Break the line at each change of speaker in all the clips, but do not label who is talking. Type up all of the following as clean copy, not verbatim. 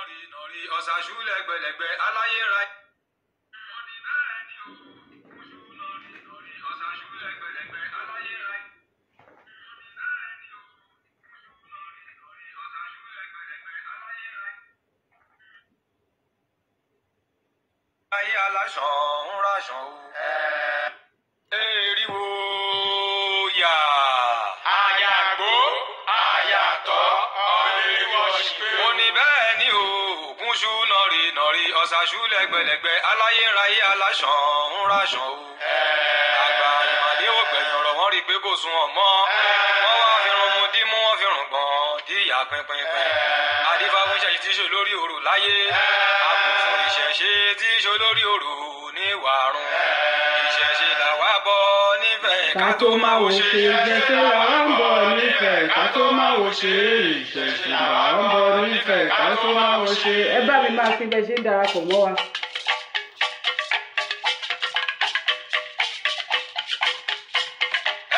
nọ̀rì nọ̀rì ọ̀ṣàṣù lẹ́gbẹ̀lẹ́gbẹ̀ aláyé ra. Mo ní bẹ́ẹ̀ ni o, kúṣú nọ̀rì nọ̀rì ọ̀ṣàṣù lẹ́gbẹ̀lẹ́gbẹ̀ aláyé ra. Mo ní bẹ́ẹ̀ ni o, kúṣú nọ̀rì nọ̀rì ọ̀ṣàṣù lẹ́gbẹ̀lẹ́gbẹ̀ aláyé ra. Ayé aláṣọ ń raṣọ o. Eriwo yà.
Àyàgbó, àyàtọ̀, ọ̀rẹ́wọ̀ ṣìpé.
Mo ní bẹ́ẹ̀ ni o, kúṣú nọ̀rì nọ̀rì ọ̀ṣàṣù lẹ́gbẹ̀lẹ́gbẹ̀ aláyé ráyé aláṣọ ń raṣọ o. Àgbà ìmàlẹ́ ò gbẹ̀yìn ọ̀rọ̀ wọn rí i pé kò sun ọmọ. Wọ́n wá fi run mu dímú, wọ́n fi rùn gbọ̀n díyà pínpínpín. Adífáfúnṣe tí ṣe lórí òrò láyé. Àbùfún ìṣẹ̀ṣe tí ṣe lórí òrò ní wàrùn. Ìṣẹ̀ṣe làwa bọ̀ nífẹ̀ẹ́
Ká tó máa wò ṣe, ìṣẹ̀ṣe là ń bọ̀ nífẹ̀ẹ́. Ká tó máa wò ṣe, ìṣẹ̀ṣe là ń bọ̀ nífẹ̀ẹ́. Ká tó máa wò ṣe.
Ẹ bá mi máa pín bẹ́ẹ̀ ṣe ń darapọ̀ mọ́ wa.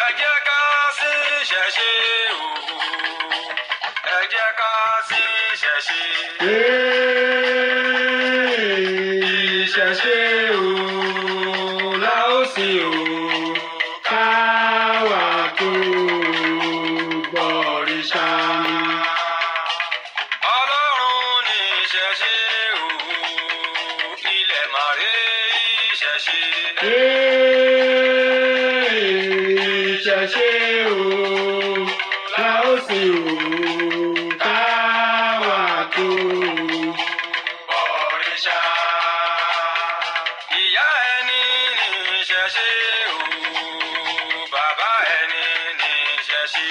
Ẹ jẹ́ ká sí ìṣẹ̀ṣe o. Ẹ jẹ́ ká sí ìṣẹ̀ṣe.
Ìṣẹ̀ṣe o, la ó sìn o, káwa tó bọ̀rìṣà.
Ọlọ́run ní ìṣẹ̀ṣe o. Ilẹ̀ màrè ìṣẹ̀ṣe.
Ìṣẹ̀ṣe o, la ó sìn o, káwa tó
Òrìṣà. Ìyá ẹni ní ìṣẹ̀ṣe o. Bàbá ẹni ní ìṣẹ̀ṣe.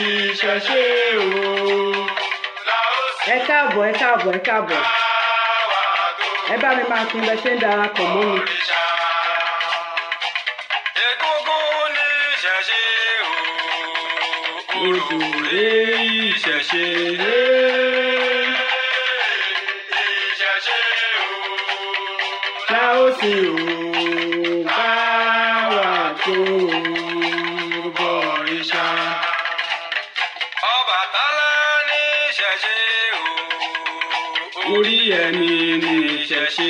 Ìṣẹ̀ṣe o,
La ó sìn
Ẹ káàbọ̀, ẹ káàbọ̀, ẹ káàbọ̀.
káwa tó
Ẹ bá mi máa pín bẹ́ẹ̀ ṣe ń darapọ̀ mọ́ mi.
òrìṣà. Egúngún ní ìṣẹ̀ṣe o.
Odò rè ìṣẹ̀ṣe.
Ìṣẹ̀ṣe o.
La ó sìn o, káwa tó bọ̀rìṣà.
Ọbàtálá ní ìṣẹ̀ṣe o.
Orí ẹni ní ìṣẹ̀ṣe.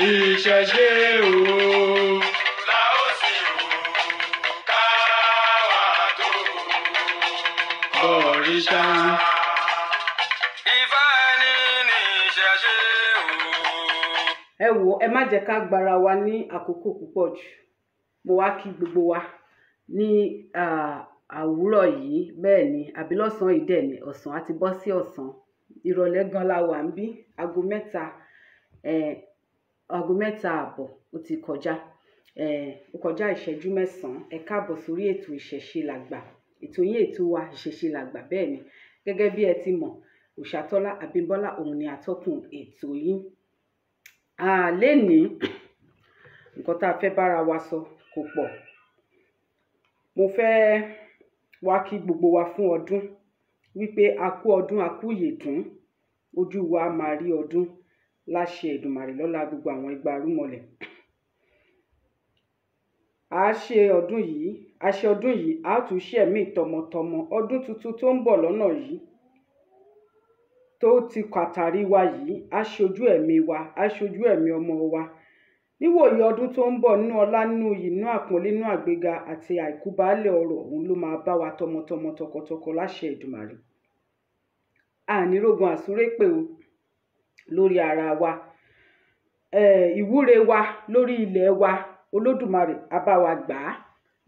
Ìṣẹ̀ṣe o.
La ó sìn o, káwa tó
Bọ̀rìṣà.
Ifá ẹni ní ìṣẹ̀ṣe o.
Ẹ wò, ẹ má jẹ́ ká gbára wa ní àkókò púpọ̀ jù. Mo wá kí gbogbo wa ní àwúrọ̀ yìí, bẹ́ẹ̀ ni àbí lọ́sàn-án yìí dẹ̀ ni ọ̀sán á ti bọ́ sí ọ̀sán. Ìrọ̀lẹ́ gan la wà ń bí, aago 3, aago 3:30 ó ti kọjá. Ó kọjá ìṣẹ́jú 9. Ẹ káàbọ̀ sórí ètò Ìṣẹ̀ṣe Làgbà. Ètò yín ètò wa Ìṣẹ̀ṣe Làgbà, bẹ́ẹ̀ ni. Gẹ́gẹ́ bí ẹ ti mọ̀, Òṣàtọ́lá Abímbọ́lá òun ni atọ́kùn ètò yín. Lénìí, nǹkan tá a fẹ́ bára wa sọ kò pọ̀. Mo fẹ́ wá kí gbogbo wa fún ọdún wípé a kú ọdún, a kú ìyèdún, ojú wa á máa rí ọdún láṣẹ Èdùmàrè lọ́lá gbogbo àwọn igba rúmọlẹ̀. A ṣe ọdún yìí, a ṣe ọdún yìí, a tún ṣe ẹ̀mí tọmọtọmọ. Ọdún tuntun tó ń bọ̀ lọ́nà yìí tó ti kàtàrí wa yìí, a ṣojú ẹ̀mí wa, a ṣojú ẹ̀mí ọmọ wa. Níwòyí ọdún tó ń bọ̀, nínú ọlá, nínú iyì, nínú àpọ́nlé, nínú àgbéga àti àìkú baálẹ̀ ọrọ̀, òun ló máa bá wa tọmọtọmọ tọkọtọkọ láṣẹ Èdùmàrè. A ní rógun àsúrépè o lórí ara wa. Ìwúre wa lórí ilẹ̀ wa, Olódùmarè á bá wa gbà á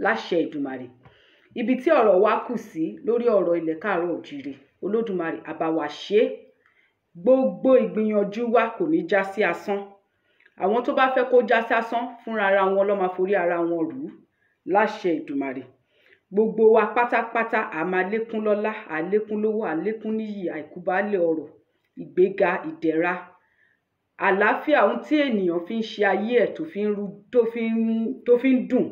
láṣẹ Èdùmàrè. Ibi tí ọ̀rọ̀ wa kù sí lórí ọ̀rọ̀ ilẹ̀ káàárọ̀ òjìrè, Olódùmarè á bá wa ṣe é. Gbogbo ìgbìyànjú wa kò ní já sí asán. Àwọn tó bá fẹ́ kó já sí asán fúnra ara wọn ló máa forí ara wọn rù ú láṣẹ Èdùmàrè. Gbogbo wa pátápátá a máa lékún lọ́lá, a lékún lówó, a lékún níyì, àìkú baálẹ̀ ọrọ̀, ìgbéga, ìdẹ̀ra, àlàáfíà, ohun tí ènìyàn fi ń ṣe ayé ẹ̀ tó fi ń rú, tó fi ń dùn,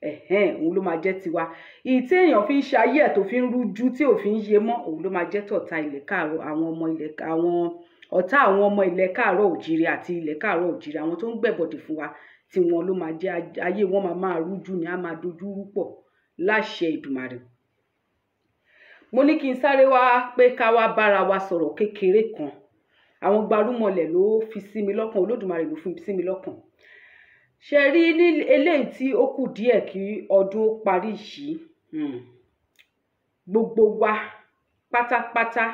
ẹ̀hẹ́n, òun ló máa jẹ́ tiwa. Èyí tí èèyàn fi ń ṣe ayé ẹ̀ tó fi ń rújú, tí ò fi ń yé mọ́, òun ló máa jẹ́ tọ̀tá ilẹ̀ káàárọ̀, àwọn ọmọ ilẹ̀, àwọn ọ̀tá àwọn ọmọ ilẹ̀ káàárọ̀ òjìrè àti ilẹ̀ káàárọ̀ òjìrè, àwọn tó ń gbẹ̀bọ̀dì fún wa, tí wọn ló máa jẹ́ ayé wọn máa máa rújú ni, á máa dojú rú pọ̀ láṣẹ Èdùmàrè. Mo ní kí n sáré wá pé ká wá bára wa sọ̀rọ̀ kékeré kan. Àwọn gbarúmọlẹ̀ ló fi sí mi lọ́kàn, Olódùmarè ló fi sí mi lọ́kàn. Ṣe rí ní eléyìí tí ó kù díẹ̀ kí ọdún ó parí yìí, gbogbo wa pátápátá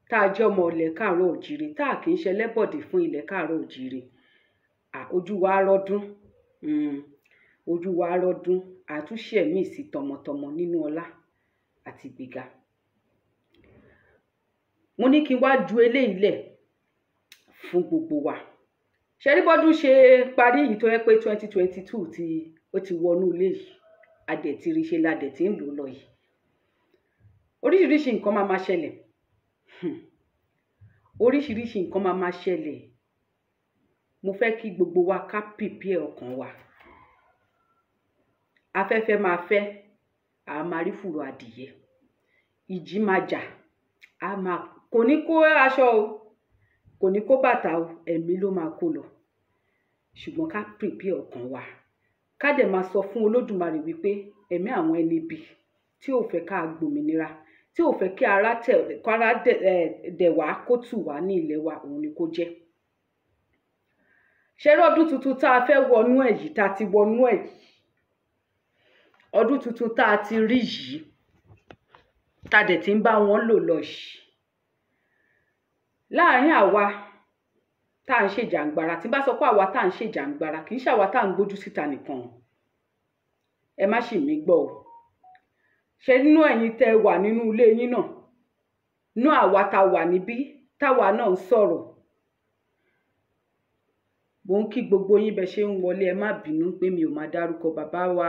tá a jẹ́ ọmọ ilẹ̀ káàárọ̀ òjíire, tá a kì í ṣe ẹlẹ́bọ̀dì fún ilẹ̀ káàárọ̀ òjíire, ojú wa rọ́dún, ojú wa rọ́dún, àtúnṣe ẹ̀mí sí tọmọtọmọ nínú ọlá àti ìgbéga. Mo ní kí n wá ju eléyìí lẹ̀ fún gbogbo wa. Ṣe rí bọ́dún ṣe parí yìí tó yẹ pé 2022 tí ó ti wọnú ilé yìí, a dẹ̀ ti rí ṣe la dẹ̀ ti ń lò lọ yìí. Oríṣiríṣi nǹkan máa ma ṣẹlẹ̀. Oríṣiríṣi nǹkan máa ma ṣẹlẹ̀. Mo fẹ́ kí gbogbo wa ká prepare ọkàn wa. Afẹ́fẹ́ máa fẹ́, a máa rí fùrọ̀ adìyẹ. Ìjì máa jà, a máa kò ní kó aṣọ o, kò ní kó bàtà o, ẹ̀mí ló máa kó lọ. Ṣùgbọ́n ká prepare ọkàn wa. Ká dẹ̀ máa sọ fún Olódùmarè wípé ẹ̀mí àwọn ẹni ibi tí ò fẹ́ ká gbòmìnira, tí ò fẹ́ kí ara tẹ̀, kí ara dẹ̀ wá kó tù wá ní ilẹ̀ wa, òun ni kó jẹ́. Ṣé rí ọdún tuntun tá a fẹ́ wọnú ẹ̀ yìí, tá a ti wọnú ẹ̀ yìí, ọdún tuntun tá a ti rí yìí, tá a dẹ̀ ti ń bá wọn lò lọ yìí. Láàárín àwa tá à ń ṣèjàǹgbara, tí n bá sọ pé àwa tá à ń ṣèjàǹgbara, kì í ṣe àwa tá à ń gbójú síta nìkan o. Ẹ má ṣì mí gbọ́ o. Ṣé nínú ẹ̀yin tẹ́ wà nínú ilé yín náà, nínú àwa tá wà níbí, táwa náà ń sọ̀rọ̀. Mo ń kí gbogbo yín bẹ ṣe ń wọlé, ẹ má bínú pé mi ò máa dárúkọ bàbá wa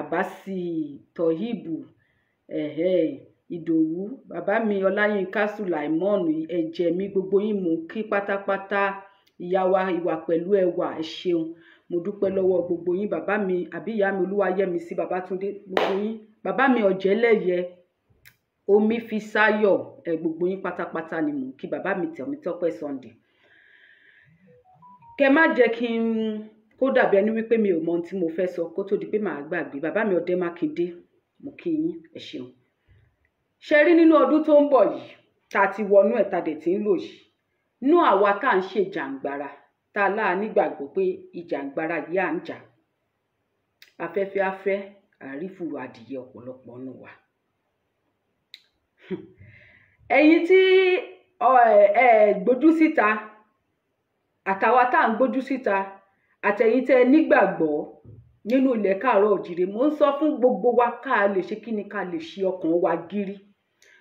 Àbásì, Tọ̀híbù, Ìdòwú, bàbá mi Ọláyínká Sùlàìmọ́ọ̀nù, ẹ̀jẹ̀ mi, gbogbo yín mò ń kí pátápátá. Ìyá wa ìwà pẹ̀lú ẹwà, ẹ ṣeun. Mo dúpẹ́ lọ́wọ́ gbogbo yín, bàbá mi àbí ìyá mi Olúwayẹmisí, Babátúndé, gbogbo yín. Bàbá mi Ọ̀jẹ́lẹ́yẹ, Omifisáyọ̀, ẹ gbogbo yín pátápátá ni mò ń kí. Bàbá mi Tẹ̀mítọ́pẹ́ Sunday. Kẹ má jẹ́ kí n kó dàbí ẹni wípé mi ò mọ ohun tí mo fẹ́ sọ kó tó di pé màá gbàgbé. Bàbá mi Ọdẹ Mákindé, mo kí yín, ẹ ṣeun. Ṣé rí nínú ọdún tó ń bọ̀ yìí, tá a ti wọnú ẹ̀, tá a dẹ̀ ti ń lò yìí, nínú àwa tá à ń ṣe jàǹgbara, tá a láà nígbàgbọ́ pé ìjàǹgbara yìí à ń jà, afẹ́fẹ́ á fẹ́, àrífùrù adìyẹ ọ̀pọ̀lọpọ̀ nù wa. Ẹ̀yin tí ẹ gbójú síta, àtàwa tá à ń gbójú síta, àtẹ̀yin tẹ́ ẹ nígbàgbọ́ nínú ilẹ̀ káàárọ̀ òjíire, mò ń sọ fún gbogbo wa ká lè ṣe kí ni, ká lè ṣe ọkàn wa gírí.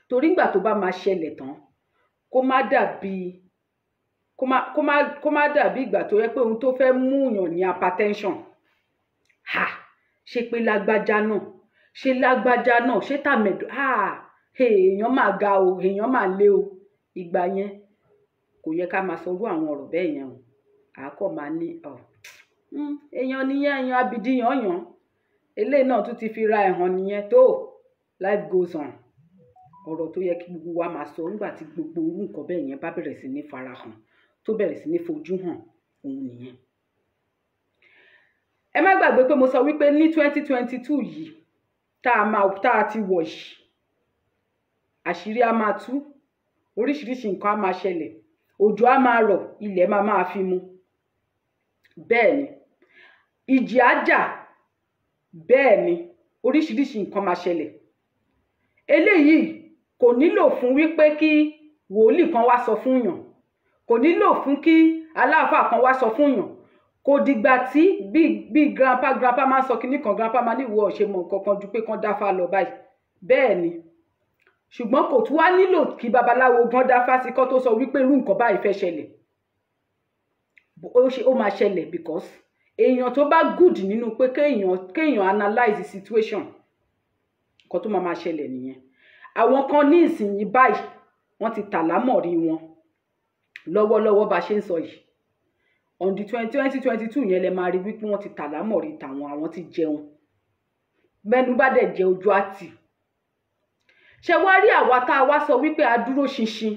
Torí ìgbà tó bá máa ṣẹlẹ̀ tán, kó má dàbí, kó má dàbí ìgbà tó yẹ pé ohun tó fẹ́ mú yàn ní hypertension. Ha! Ṣé pé lágbájá náà? Ṣé lágbájá náà? Ṣé tàmẹ̀dù? Ha! Èèyàn máa ga o, èèyàn máa le o. Ìgbà yẹn kò yẹ ká máa sọ irú àwọn ọ̀rọ̀ bẹ́ẹ̀ yẹn o. Àákọ́ máa ní ọ̀, èèyàn nìyẹn, èèyàn abìdí yànyàn. Eléyìí náà tún ti fi ra ẹ̀hàn nìyẹn tó. Life goes on. Ọ̀rọ̀ tó yẹ kí gbogbo wa máa sọ nígbà tí gbogbo irú nǹkan bẹ́ẹ̀ yẹn bá bẹ̀rẹ̀ sí ní farahàn, tó bẹ̀rẹ̀ sí ní fojú hàn, òun nìyẹn. Ẹ má gbàgbé pé mo sọ wípé ní 2022 yìí tá a máa, tá a ti wọ̀ yìí, àṣírí á máa tú, oríṣiríṣi nǹkan á máa ṣẹlẹ̀, òjò á máa rọ̀, ilẹ̀ máa máa fi mu. Bẹ́ẹ̀ ni, ìjì á jà, bẹ́ẹ̀ ni, oríṣiríṣi nǹkan máa ṣẹlẹ̀. Eléyìí kò nílò fún wípé kí wòlíì kan wá sọ fún yàn, kò nílò fún kí aláàfáà kan wá sọ fún yàn. Kò dìgbà tí bí grandpa máa ń sọ kinní kan, grandpa máa ní ìwọ ò ṣe mọ nǹkan kan ju pé kán dáfá lọ báyìí. Bẹ́ẹ̀ ni, ṣùgbọ́n kò tún wá nílò kí babaláwo gan dáfá sí kó tó sọ wípé irú nǹkan báyìí fẹ́ ṣẹlẹ̀. Ó ṣe, ó máa ṣẹlẹ̀ because èèyàn tó bá good nínú pé kéèyàn analyse the situation, nǹkan tó máa máa ṣẹlẹ̀ nìyẹn. Àwọn kan ní ìsinyìí báyìí, wọ́n ti tàlámọ̀rí wọn lọ́wọ́lọ́wọ́ bá ṣe ń sọ yìí. On the 2022 yẹn lẹ máa rí wípé wọ́n ti tàlámọ̀rí tàwọn, àwọn ti jẹun. Bẹ́nu bá dẹ̀ jẹ ojú á tì. Ṣé wá rí àwa tá a wá sọ wípé a dúró ṣinṣin?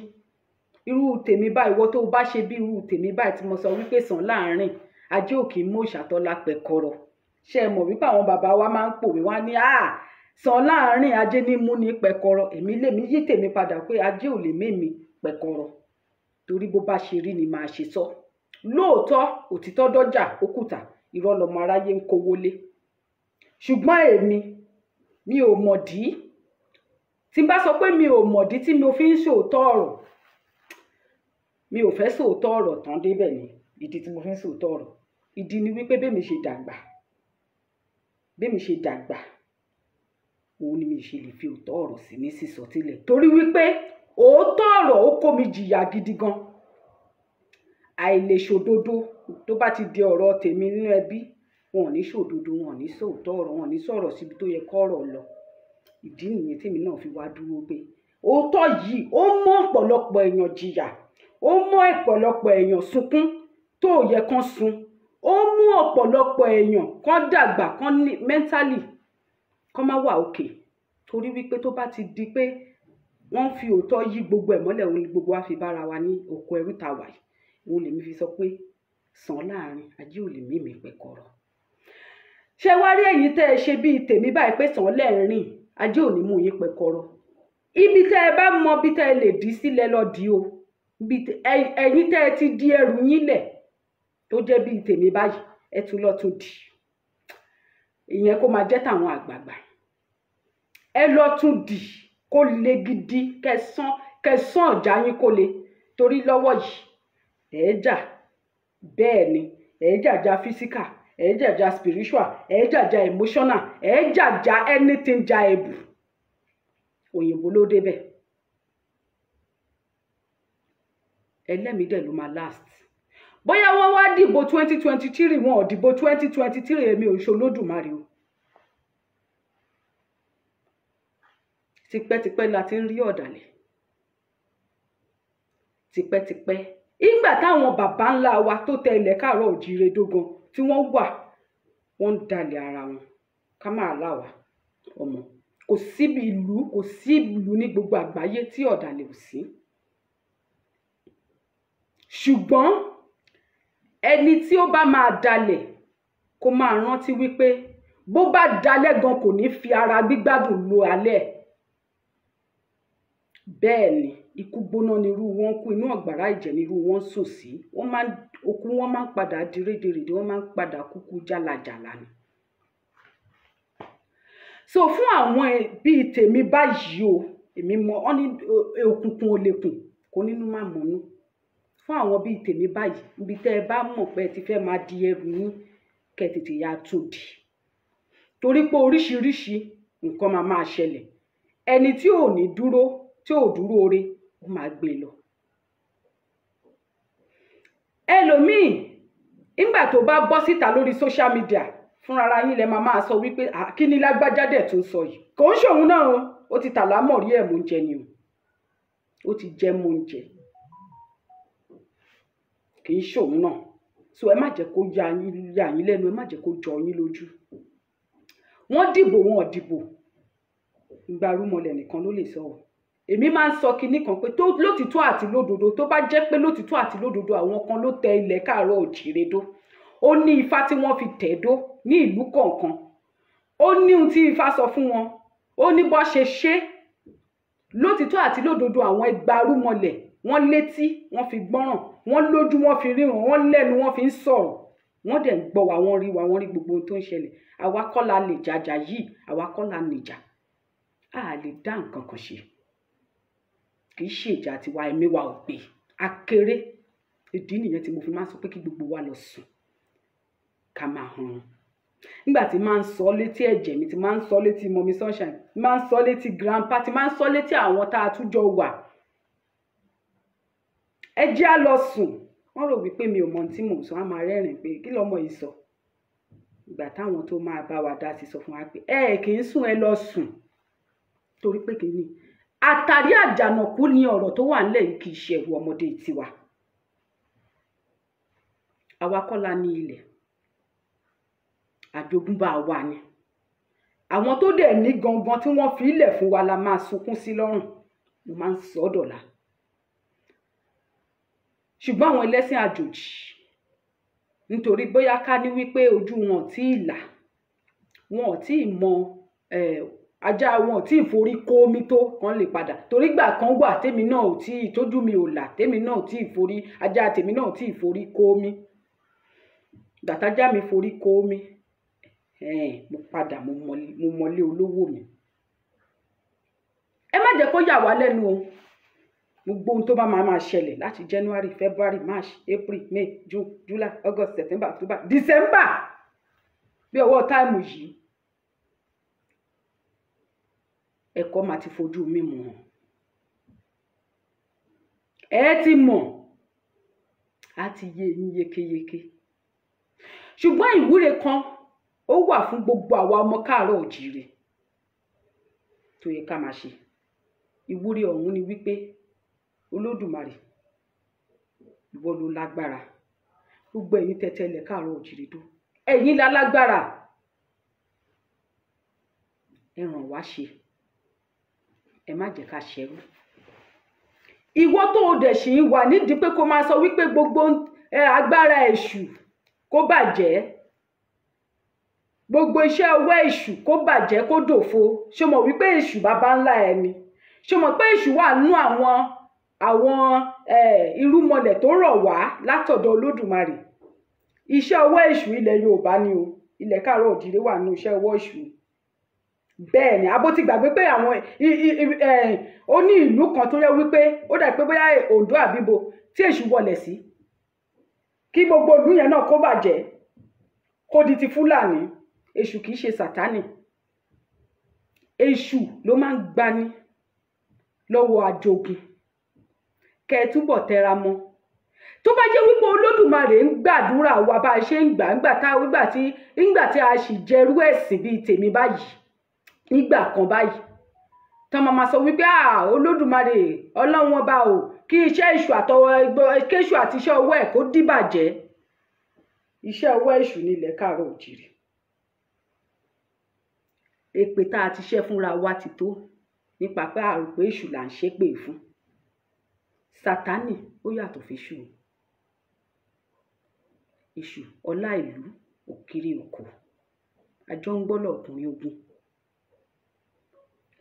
Irú tèmi báyìí, ìwọ tó bá ṣe bí irú tèmi báyìí tí mo sọ wípé sàn láàárín, ajé ò kì í mú ìṣàtọ́lá pẹ̀kọ̀rọ̀. Ṣé ẹ mọ̀ wípé àwọn bàbá wa máa ń pòwe wá ní, Sàn láàrin ajé ní mú ní pẹ̀kọ̀rọ̀. Èmi lèmi yí tèmi padà pé ajé ò lè mémi pẹ̀kọ̀rọ̀, torí bó bá ṣe rí ni màá ṣe sọ. Lóòótọ́ òtítọ́ dọ́jà òkúta, irọ́ lọmọ aráyé ń kówó lé. Ṣùgbọ́n èmi mi ò mọ̀dí. Tí n bá sọ pé mi ò mọ̀dí tí mo fi ń sòótọ́ ọ̀rọ̀, mi ò fẹ́ sòótọ́ ọ̀rọ̀ tán débẹ̀ ni. Ìdí tí mo fi ń sòótọ́ ọ̀rọ̀, ìdí ni wípé bẹ́mi ṣe dàgbà, bẹ́mi ṣe dàgbà, òun ni mi ṣe lè fi òótọ́ ọ̀rọ̀ sí ní sísọ tílẹ̀, torí wípé òótọ́ ọ̀rọ̀ ó kó mi jìyà gidi gan. Àìlèṣòdodo tó bá ti di ọ̀rọ̀ tèmi nínú ẹbí, wọn ò ní ṣòdodo, wọn ò ní sòótọ́ ọ̀rọ̀, wọn ò ní sọ̀rọ̀ síbi tó yẹ kọ́rọ̀ lọ. Ìdí nìyẹn tèmi náà fi wá dúró pé òótọ́ yìí ó mú ọ̀pọ̀lọpọ̀ èèyàn jìyà, ó mú ọ̀pọ̀lọpọ̀ èèyàn sunkún tó yẹ kán sun, ó mú ọ̀pọ̀lọpọ̀ èèyàn kán dàgbà kán ní mentally kán má wà òkè, torí wípé tó bá ti di pé wọ́n ń fi òótọ́ yí gbogbo ẹ̀ mọ́lẹ̀, òun ni gbogbo wa fi bára wa ní oko ẹrú ta wà yìí. Òun lèmi fi sọ pé sàn láàrin ajé ò lè mímì pẹ̀kọ̀rọ̀. Ṣé wá rí ẹ̀yin tẹ́ ẹ ṣe bíi tèmi báyìí pé sàn lẹ́ẹ̀rìn ajé ò ní mú yín pẹ̀kọ̀rọ̀. Ibi tẹ́ ẹ bá mọ bí tẹ́ ẹ lè dí sílẹ̀ lọ dí o. Ẹ̀yin tẹ́ ẹ ti di ẹrù yín lẹ̀ tó jẹ́ bíi tèmi báyìí, ẹ tún lọ tún dì. Ìyẹn kó máa jẹ́ tàwọn àgbààgbà. Ẹ lọ tún dì kó le gidi, kẹsàn kẹsàn ọ̀já yín kó le, torí lọ́wọ́ yìí ẹ̀ jà. Bẹ́ẹ̀ ni, ẹ̀ jàjà physical, ẹ̀ jàjà spiritual, ẹ̀ jàjà emotional, ẹ̀ jàjà anything ja ẹ̀bù. Òyìnbó ló débẹ̀. Ẹlẹ́mìí dẹ̀ ló máa last. Bóyá wọ́n wá dìbò 2023, wọn ò dìbò 2023, èmi ò ṣe Olódùmarè o. Tipẹ́tipẹ́ la ti ń rí ọ̀dàlẹ̀. Tipẹ́tipẹ́. Ìgbà táwọn bàbá ńlá wa tó tẹ ilẹ̀ káàárọ̀ òjíire dógan tí wọ́n wà, wọ́n ń dalẹ̀ ara wọn. Ká máa là wá ọmọ. Kò síbi ìlú, kò sí ìlú ní gbogbo àgbáyé tí ọ̀dàlẹ̀ ò sí. Ṣùgbọ́n ẹni tí ó bá máa dalẹ̀ kó máa rántí wípé bó bá dalẹ̀ gan kò ní fi ara gbígbádùn lo alẹ́. Bẹ́ẹ̀ ni, ikú gbóná nírú wọn kú, inú ọ̀gbàrá ìjẹ̀ nírú wọn sùn sí. Wọ́n máa ń òkú wọn máa ń padà di rédèrèdè, wọ́n máa ń padà kúkú jálajàla ni. So fún àwọn bíi tèmi báyìí o, èmi mọ ọ́ ní òkùnkùn ò lè kùn kó nínú má mọ̀nú. Fún àwọn bíi tèmi báyìí, ibi tẹ́ ẹ bá mọ̀ pé ẹ ti fẹ́ máa di ẹrù yín, kẹ́ tètè ya tó dì. Torí pé oríṣiríṣi nǹkan máa máa ṣẹlẹ̀. Ẹni tí ò ní dúró, tí ò dúró ore, ó máa gbé lọ. Ẹlòmíì, nígbà tó bá bọ́ síta lórí social media, fúnra yín lẹ máa máa sọ wípé kí ni lágbájá dẹ̀ tó ń sọ yìí. Kò ń ṣòun náà o, ó ti tà lámọ̀rí ẹ̀ mú oúnjẹ ni o. Ó ti jẹ́ mú oúnjẹ. Kì í ṣòun náà. So ẹ má jẹ́ kó yà yín lẹ́nu, ẹ má jẹ́ kó jọ yín lójú. Wọ́n dìbò, wọn ò dìbò. Ìgbàrúmọlẹ̀ nìkan ló lè sọ o. Èmi máa ń sọ kinní kan pé lótìtọ́ àti lódodo, tó bá jẹ́ pé lótìtọ́ àti lódodo àwọn kan ló tẹ ilẹ̀ káàárọ̀ òjìire dó. Ó ní ifá tí wọ́n fi tẹ̀ dó ní ìlú kọ̀ọ̀kan. Ó ní ohun tí ifá sọ fún wọn. Ó ní bó ṣe ṣe. Lótìtọ́ àti lódodo àwọn ẹgbàrúmọlẹ̀, wọ́n létí, wọ́n fi gbọ́ràn, wọ́n lójú, wọ́n fi ríran, wọ́n lẹ́nu, wọ́n fi ń sọ̀rọ̀. Wọ́n dẹ̀ ń gbọ́ wa, wọ́n rí wa, wọ́n rí gbogbo ohun tó ń ṣẹlẹ̀. Àwa kọ́ la lè jàjà yìí, àwa kọ́ la nìjà. A lè dá nǹkan kan ṣe. Kì í ṣe ìjà tiwa, ẹ̀mí wa ò gbé. A kéré. Ìdí nìyẹn tí mo fi máa ń sọ pé kí gbogbo wa lọ sùn, ká máa hanrun. Nígbà tí máa ń sọ létí ẹ̀jẹ̀ mi, tí máa ń sọ létí mummy sunshine, tí máa ń sọ létí grandpa, tí máa ń sọ létí àwọn tá a tún jọ wà. Ẹ jẹ́ á lọ sùn. Wọ́n rò wípé mi ò mọ ohun tí mò ń sọ, á máa rẹ́rìn-ín pé kí lọmọ yìí sọ. Ìgbà táwọn tó máa bá wa dá sí sọ fún wa pé ẹ kì í sùn, ẹ lọ sùn. Torí pé kí ni? Àtàrí àjànàkú ni ọ̀rọ̀ tó wà nílẹ̀ yìí, kì í ṣe ẹ̀rù ọmọdé tiwa. Àwa kọ́ la ní ilẹ̀. Àjogúnbá wa ni. Àwọn tó dẹ̀ ní gangan tí wọ́n fi ilẹ̀ fún wa la máa sunkún sí lọ́rùn. Mo máa ń sọ ọ́ dọ̀la. Ṣùgbọ́n àwọn ẹlẹ́sìn àjòjì, nítorí bóyá ká ní wípé ojú wọn ò tí ì là, wọn ò tí ì mọ Ajá wọn ò tí ì forí kó omi tó kan lè padà, torí gbà kan wà tèmi náà ò tí ì tójú mi ò là, tèmi náà ò tí ì forí, ajá tèmi náà ò tí ì forí kó omi. Gbàtájá mi forí kó omi, mo padà mo mọlé olówó mi. Ẹ má jẹ́ kó yà wá lẹ́nu o. Gbogbo ohun tó bá máa ṣẹlẹ̀ láti January, February, March, April, May, June, July, August, September, October, December, bí ọwọ́ táìmù yìí, ẹ̀kọ́ máa ti fojú mímu hàn. Ẹ ti mọ̀, á ti yé yín yékéyéké. Ṣùgbọ́n ìwúre kan ó wà fún gbogbo àwa ọmọ káàárọ̀ òjìire tó yẹ ká máa ṣe. Ìwúre ọ̀hún ni wípé Olódùmarè, ìwọ ló lágbára. Gbogbo ẹ̀yin tẹ́tẹ́ ilẹ̀ káàárọ̀ òjìire dó, ẹ̀yin la lágbára, ẹ ràn wá ṣe, ẹ má jẹ́ ká ṣẹrú. Ìwọ tó o dẹ̀ ṣì ń wà nídìí pé kó máa sọ wípé gbogbo agbára èṣù kó bàjẹ́, gbogbo iṣẹ́ ọwọ́ èṣù kó bàjẹ́ kó dòfo. Ṣé o mọ̀ wípé èṣù baba ńlá ẹ ni? Ṣé o mọ̀ pé èṣù wà nú àwọn irúmọlẹ̀ tó rọ̀ wá látọ̀dọ̀ Olódùmarè? Iṣẹ́ ọwọ́ èṣù ilẹ̀ Yorùbá ni o, ilẹ̀ káàárọ̀ òjìire wà nú iṣẹ́ ọwọ́ èṣù. Bẹ́ẹ̀ ni, abó ti gbàgbé pé àwọn ó ní ìlú kan tó yẹ wípé ó dà pé bóyá Oǹdó àbíbo tí èṣù wọlẹ̀ sí, kí gbogbo ìlú yẹn náà kó bàjẹ́ kó di ti Fúlàní. Èṣù kì í ṣe Sátánì. Èṣù ló máa ń gbani lọ́wọ́ ajogun. Kẹ́ ẹ túbọ̀ tẹra mọ́. Tó bá jẹ́ wípé Olódùmarè ń gbàdúrà wa bá a ṣe ń gbà ńgbà tí a sì jẹrú ẹ̀sìn bíi tèmi báyìí nígbà kan báyìí, tán máa sọ wípé Olódùmarè Ọlọ́run ọba o, kí iṣẹ́ èṣù àtọwọ́ kéṣù àti iṣẹ́ ọwọ́ ẹ̀ kó dìbàjẹ́. Iṣẹ́ ọwọ́ èṣù ní ilẹ̀ káàárọ̀ òjìire. Èpè tá a ti ṣẹ́ fúnra wa ti tó nípa pé a rò pé èṣù là ń ṣépè fún. Sátánì ó yàtọ̀ fẹ́ṣù. Èṣù ọlá ìlú òkiri òkò, àjọ ń gbọ́lọ̀ ọkùnrin ogun.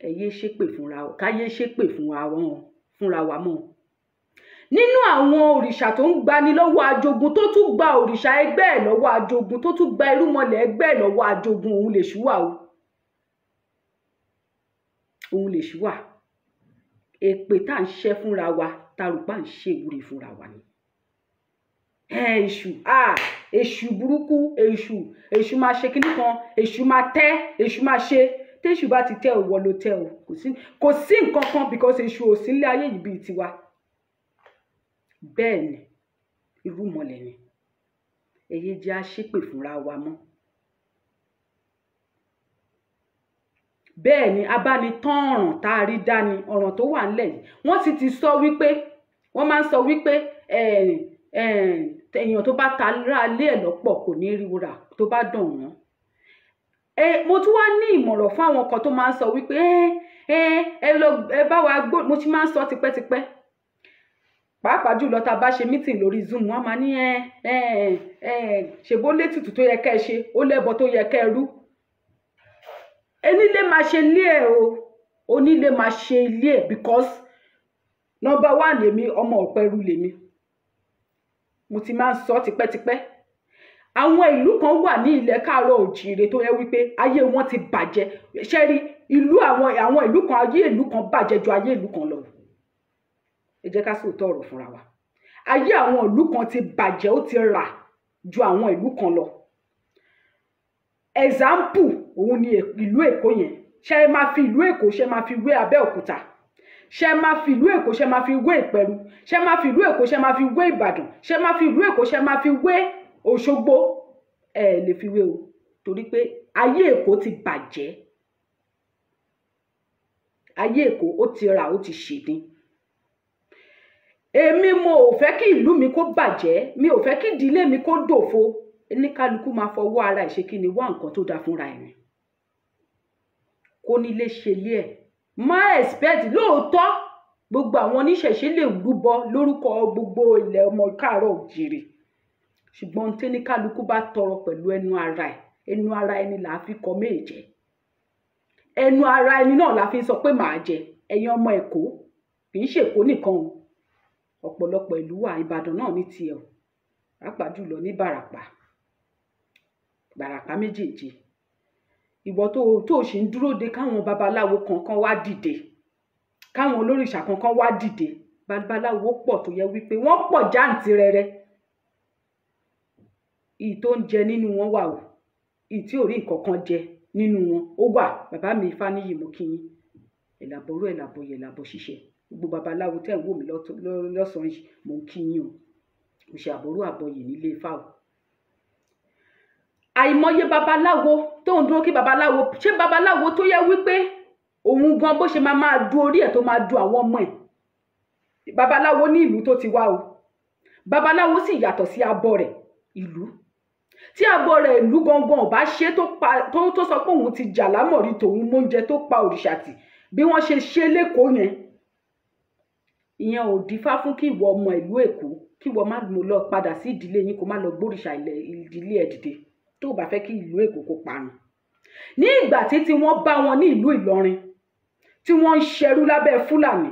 Ẹ yé ṣépè fúnra, ká yé ṣépè fúnra wa mọ́. Nínú àwọn òrìṣà tó ń gbani lọ́wọ́ ajogun, tó tún gba òrìṣà ẹgbẹ́ ẹ̀ lọ́wọ́ ajogun, tó tún gba irúmọlẹ̀ ẹgbẹ́ ẹ̀ lọ́wọ́ ajogun, òun lèṣù wà o. Òun lèṣù wà. Èpè tá à ń ṣẹ́ fúnra wa, tá a rò pé à ń ṣe ìwúre fúnra wa ni. Èṣù, èṣù burúkú, èṣù, èṣù máa ṣe kinní kan, èṣù máa tẹ́, èṣù máa ṣe. Téṣù bá ti tẹ́, ìwọ ló tẹ́ o. Kò sí nǹkan kan, because èṣù ò sí nílé ayé yìí bíi tiwa. Bẹ́ẹ̀ ni, irúmọlẹ̀ ni. Ẹ yé jẹ́ á ṣépè fúnra wa mọ́. Bẹ́ẹ̀ ni, abánitán ọ̀ràn tá a rí dání, ọ̀ràn tó wà ńlẹ̀ yìí. Wọ́n sì ti sọ wípé, wọ́n máa ń sọ wípé èèyàn tó bá ta ra lé ẹ̀ lọ́pọ̀ kò ní rí wúrà tó bá dàn wọ́n. Mo tún wá ní ìmọ̀ràn fún àwọn kan tó máa ń sọ wípé ẹ lọ ẹ bá wa gbó. Mo ti máa ń sọ tipẹ́tipẹ́, pàápàá jùlọ tá a bá ṣe meeting lórí Zoom, wọ́n máa ní ẹ ẹ ẹ ṣèbó létùtù tó yẹ kẹ́ ẹ ṣe, ó lẹ́bọ tó yẹ kẹ́ ẹ rú. Onílé máa ṣe ilé ẹ o, onílé máa ṣe ilé ẹ, because number one lèmi, ọmọ ọ̀pẹ̀rù lèmi. Mo ti máa ń sọ tipẹ́tipẹ́, àwọn ìlú kan wà ní ilẹ̀ káàárọ̀ òjìire tó yẹ wípé ayé wọn ti bàjẹ́. Ṣé rí ìlú àwọn ìlú kan, ayé ìlú kan bàjẹ́ ju ayé ìlú kan lọ. Ẹ jẹ́ ká sòótọ́ ọ̀rọ̀ fúnra wa. Ayé àwọn ìlú kan ti bàjẹ́, ó ti rà ju àwọn ìlú kan lọ. Example òun ni ìlú Èkó yẹn. Ṣé ẹ máa fi ìlú Èkó, ṣé ẹ máa fi wé Abẹ́òkúta? Ṣé ẹ máa fi ìlú Èkó, ṣé ẹ máa fi wé Ìpẹ̀rù? Ṣé ẹ máa fi ìlú Èkó, ṣé ẹ máa fi wé Ìbàdàn? Ṣé ẹ máa fi ìlú Èkó, ṣé ẹ máa fi wé Òṣogbo? Ẹ lè fi wé o, torí pé ayé Èkó ti bàjẹ́. Ayé Èkó ó ti rà, ó ti ṣèdín. Èmi mo ò fẹ́ kí ìlú mi kó bàjẹ́, mi ò fẹ́ kí ìdílé mi kó dòfo. Oníkálukú máa fọwọ́ ara ẹ̀ ṣe kí ni, wá nǹkan tó dáa fúnra ẹ̀ ni. Kó nílé ṣe ilé ẹ̀. Má expect lóòótọ́ gbogbo àwọn oníṣẹ̀ṣe lè rúbọ lórúkọ gbogbo ilẹ̀ ọmọ káàárọ̀ òjìrì, ṣùgbọ́n tí oníkálukú bá tọrọ pẹ̀lú ẹnu ara ẹ̀, ẹnu ara ẹni là á fi kọ méje. Ẹnu ara ẹni náà la fi ń sọ pé màá jẹ. Ẹ̀yin ọmọ Èkó, kì í ṣe Èkó nìkan o, ọ̀pọ̀lọpọ̀ ìlú wà, Ìbàdàn náà ní tiẹ̀ o, pàápàá jùlọ ní Ìbàràpá, Ìbàràpá méjèèjì. Ìwọ tó ṣì ń dúró de káwọn babaláwo kankan wá dìde, káwọn olórìṣà kankan wá dìde. Babaláwo pọ̀ tó yẹ wípé wọ́n pọ̀ jáǹtirẹrẹ. Ìyí tó ń jẹ nínú wọn wà o, ìyí tí ò rí nǹkan kan jẹ nínú wọn ó wà. Bàbá mi Ifáníyì, mo kí yín. Ẹ̀làbọ̀rú, ẹ̀làbọ̀yẹ̀, ẹ̀làbọ̀ ṣíṣe. Gbogbo babaláwo tẹ́ ń wò mí lọ́sàn-án yìí, mo ń kí yín o. Mo ṣe àbọ̀rú àbọ̀yè nílé Ifá o. Àìmọye babaláwo tó ń dúró kí babaláwo ṣé babaláwo tó yẹ wípé òun gan bó ṣe máa máa du orí ẹ̀ tó máa du àwọn ọmọ ẹ̀. Babaláwo ní ìlú tó ti wá o. Babaláwo sì yàtọ̀ sí abọ́ rẹ̀ ìlú. Tí abọ́ rẹ̀ ìlú gangan ò bá ṣe tó sọ pé òun ti jà lámọ̀rí tòun móúnjẹ tó pa òrìṣà tì bí wọ́n ṣe ṣe lẹ́kọ̀ọ́ yẹn, ìyẹn ò dífá fún kí ìwọ ọmọ ìlú Èkó kí ìwọ má mú lọ padà sí ìdílé yín, kó má lọ gbóríṣà ìdílé ẹ̀ dìde tó bá fẹ́ kí ìlú Èkó kó parun. Ní ìgbà tí wọ́n bá wọn ní ìlú Ìlọrin tí wọ́n ń ṣẹrú lábẹ́ Fúlàní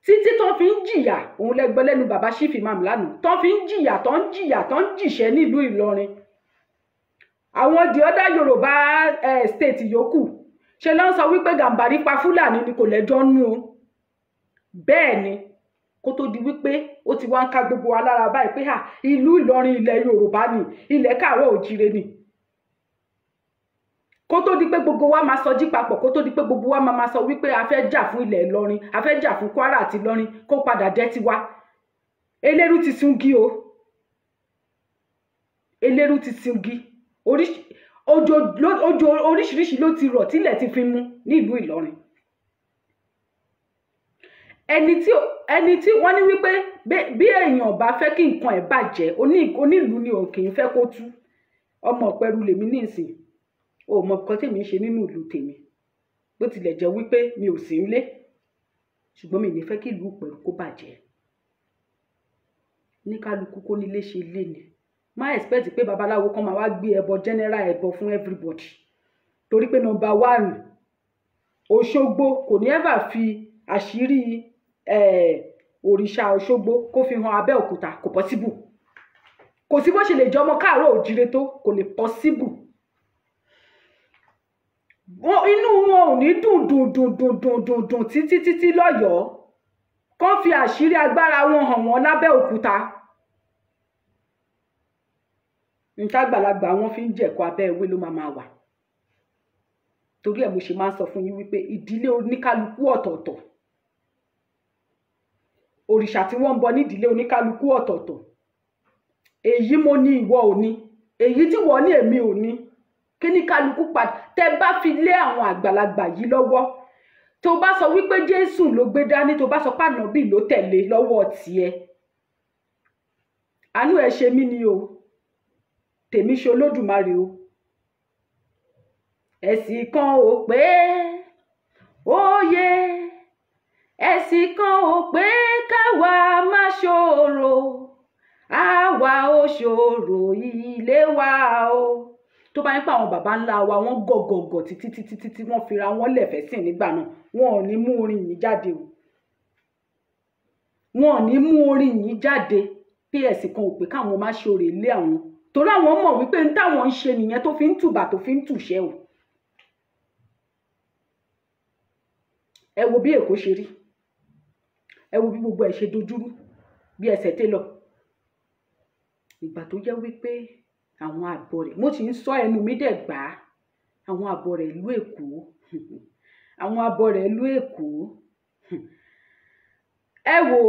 títí tó fi ń jìyà, òun lẹ́gbẹ́ lẹ́nu bàbá Chief Imam lánàá, tó fi ń jìyà, tó ń jìyà, tó ń jìṣẹ́ nílùú Ìlọrin. Àwọn the other Yorùbá state yòókù ṣe ló ń sọ wípé Gàmbàrí pa Fúlàní ni kò lẹ́jọ́ nú o. Bẹ́ẹ̀ ni, kó tó di wípé ó ti wá ń ká gbogbo wa lára báyìí pé à ìlú Ìlọrin ilẹ̀ Yorùbá ni, ilẹ̀ káàárọ̀ òjíire ni. Kó tó di pé gbogbo wa máa sọjí papọ̀, kó tó di pé gbogbo wa máa sọ wípé a fẹ́ jà fún ilẹ̀ Ìlọrin, a fẹ́ jà fún Kwara àti Ìlọrin kó padà jẹ́ tiwa. Eléru ti sungi o, eléru ti sungi. Òjò oríṣiríṣi ló ti rọ̀ tílẹ̀ ti fi mú nílùú Ìlọrin. Ẹni tí wọ́n ní wípé bí èèyàn bá fẹ́ kí nǹkan ẹ̀ bàjẹ́, onílùú ni òun kì í fẹ́ kó tú. Ọmọ Ìpẹ́rù lèmi nísìn, o mọ nǹkan tèmi ń ṣe nínú ìlú tèmi, bó tilẹ̀ jẹ́ wípé mi ò sí nílé, ṣùgbọ́n mi ní fẹ́ kí ìlú Ìpẹ́rù kó bàjẹ́. Ní kálukú kó nílé ṣe lé ni. Má expect pé babaláwo kan máa wá gbé ẹbọ general ẹbọ fún everybody, torí pé number one, Òṣogbo kò ní ever fi àṣírí òrìṣà Òṣogbo kó fi hàn Abẹ́òkúta, kò possible. Kò sí bó ṣe lè jẹ́ ọmọ káàárọ̀ òjíire tó, kò lè possible. Inú wọn ò ní dùn dùn dùn dùn dùn dùn dùn títí títí lọ́yọ̀ọ́ kán fi àṣírí agbára wọn hàn wọ́n lábẹ́òkúta. Ntàgbàlagbà wọn fi ń jẹ̀kọ abẹ́ ewé ló máa wà. Torí ẹ̀ mo ṣe máa ń sọ fún yín wípé ìdílé oníkálukú ọ̀tọ̀ọ̀tọ̀, òrìṣà tí wọ́n ń bọ nídìílé oníkálukú ọ̀tọ̀ọ̀tọ̀. Èyí mo ní ìwọ ò ní, èyí tí wọ́n ní èmi ò ní. Kí ní kálukú padà tẹ́ bá fi lé àwọn àgbàlagbà yìí lọ́wọ́. Tó bá sọ wípé Jésù ló gbé dání, tó bá sọ pé Ànábì ló tẹ̀lé lọ́wọ́ tiẹ̀, àánú ẹ ṣe mí ni o, tèmi ṣe Olódùmarè o. Ẹ̀sìn kan ò pé òye, ẹ̀sìn kan ò pé káwa má ṣòro, àwa ò ṣòro ilé wa o. Tó bá ń pa àwọn baba ńlá wa, wọ́n gọ̀gọ̀gọ̀ títí títí títí wọ́n fira wọn lẹ̀fẹ̀ sìn nígbà náà, wọn ò ní mú orin yìí jáde o. Wọn ò ní mú orin yìí jáde pé ẹ̀sìn kan ò pé káwọn má ṣòro ilé àwọn, torí àwọn mọ̀ wípé ń táwọn ń ṣe nìyẹn tó fi ń tùbà tó fi ń tùṣẹ́ o. Ẹ wo bí Èkó ṣe rí, ẹ wo bí gbogbo ẹ̀ ṣe dojúrú bí ẹsẹ̀ télọ̀. Ìgbà tó jẹ́ wípé àwọn àbọ̀ rẹ̀, mo ti ń sọ ẹnu mi dẹ̀ gbà á, àwọn àbọ̀ rẹ̀ ìlú Èkó, àwọn àbọ̀ rẹ̀ ìlú Èkó. Ẹ wo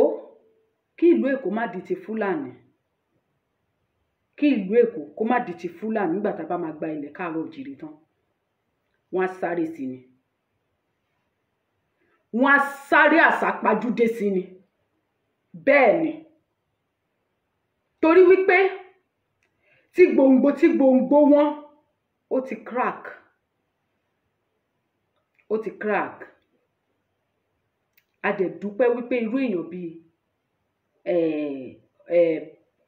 kí ìlú Èkó má di ti Fúlàní, kí ìlú Èkó kó má di ti Fúlàní nígbà tá a bá máa gba ilẹ̀ káàárọ̀ òjìrì tán, wọ́n á sáré sí ni, wọ́n á sáré àsápajúdé sí ni. Bẹ́ẹ̀ ni, torí wípé tí gbòǹgbò wọn ó ti crack, ó ti crack. A dẹ̀ dúpẹ́ wípé irú èèyàn bíi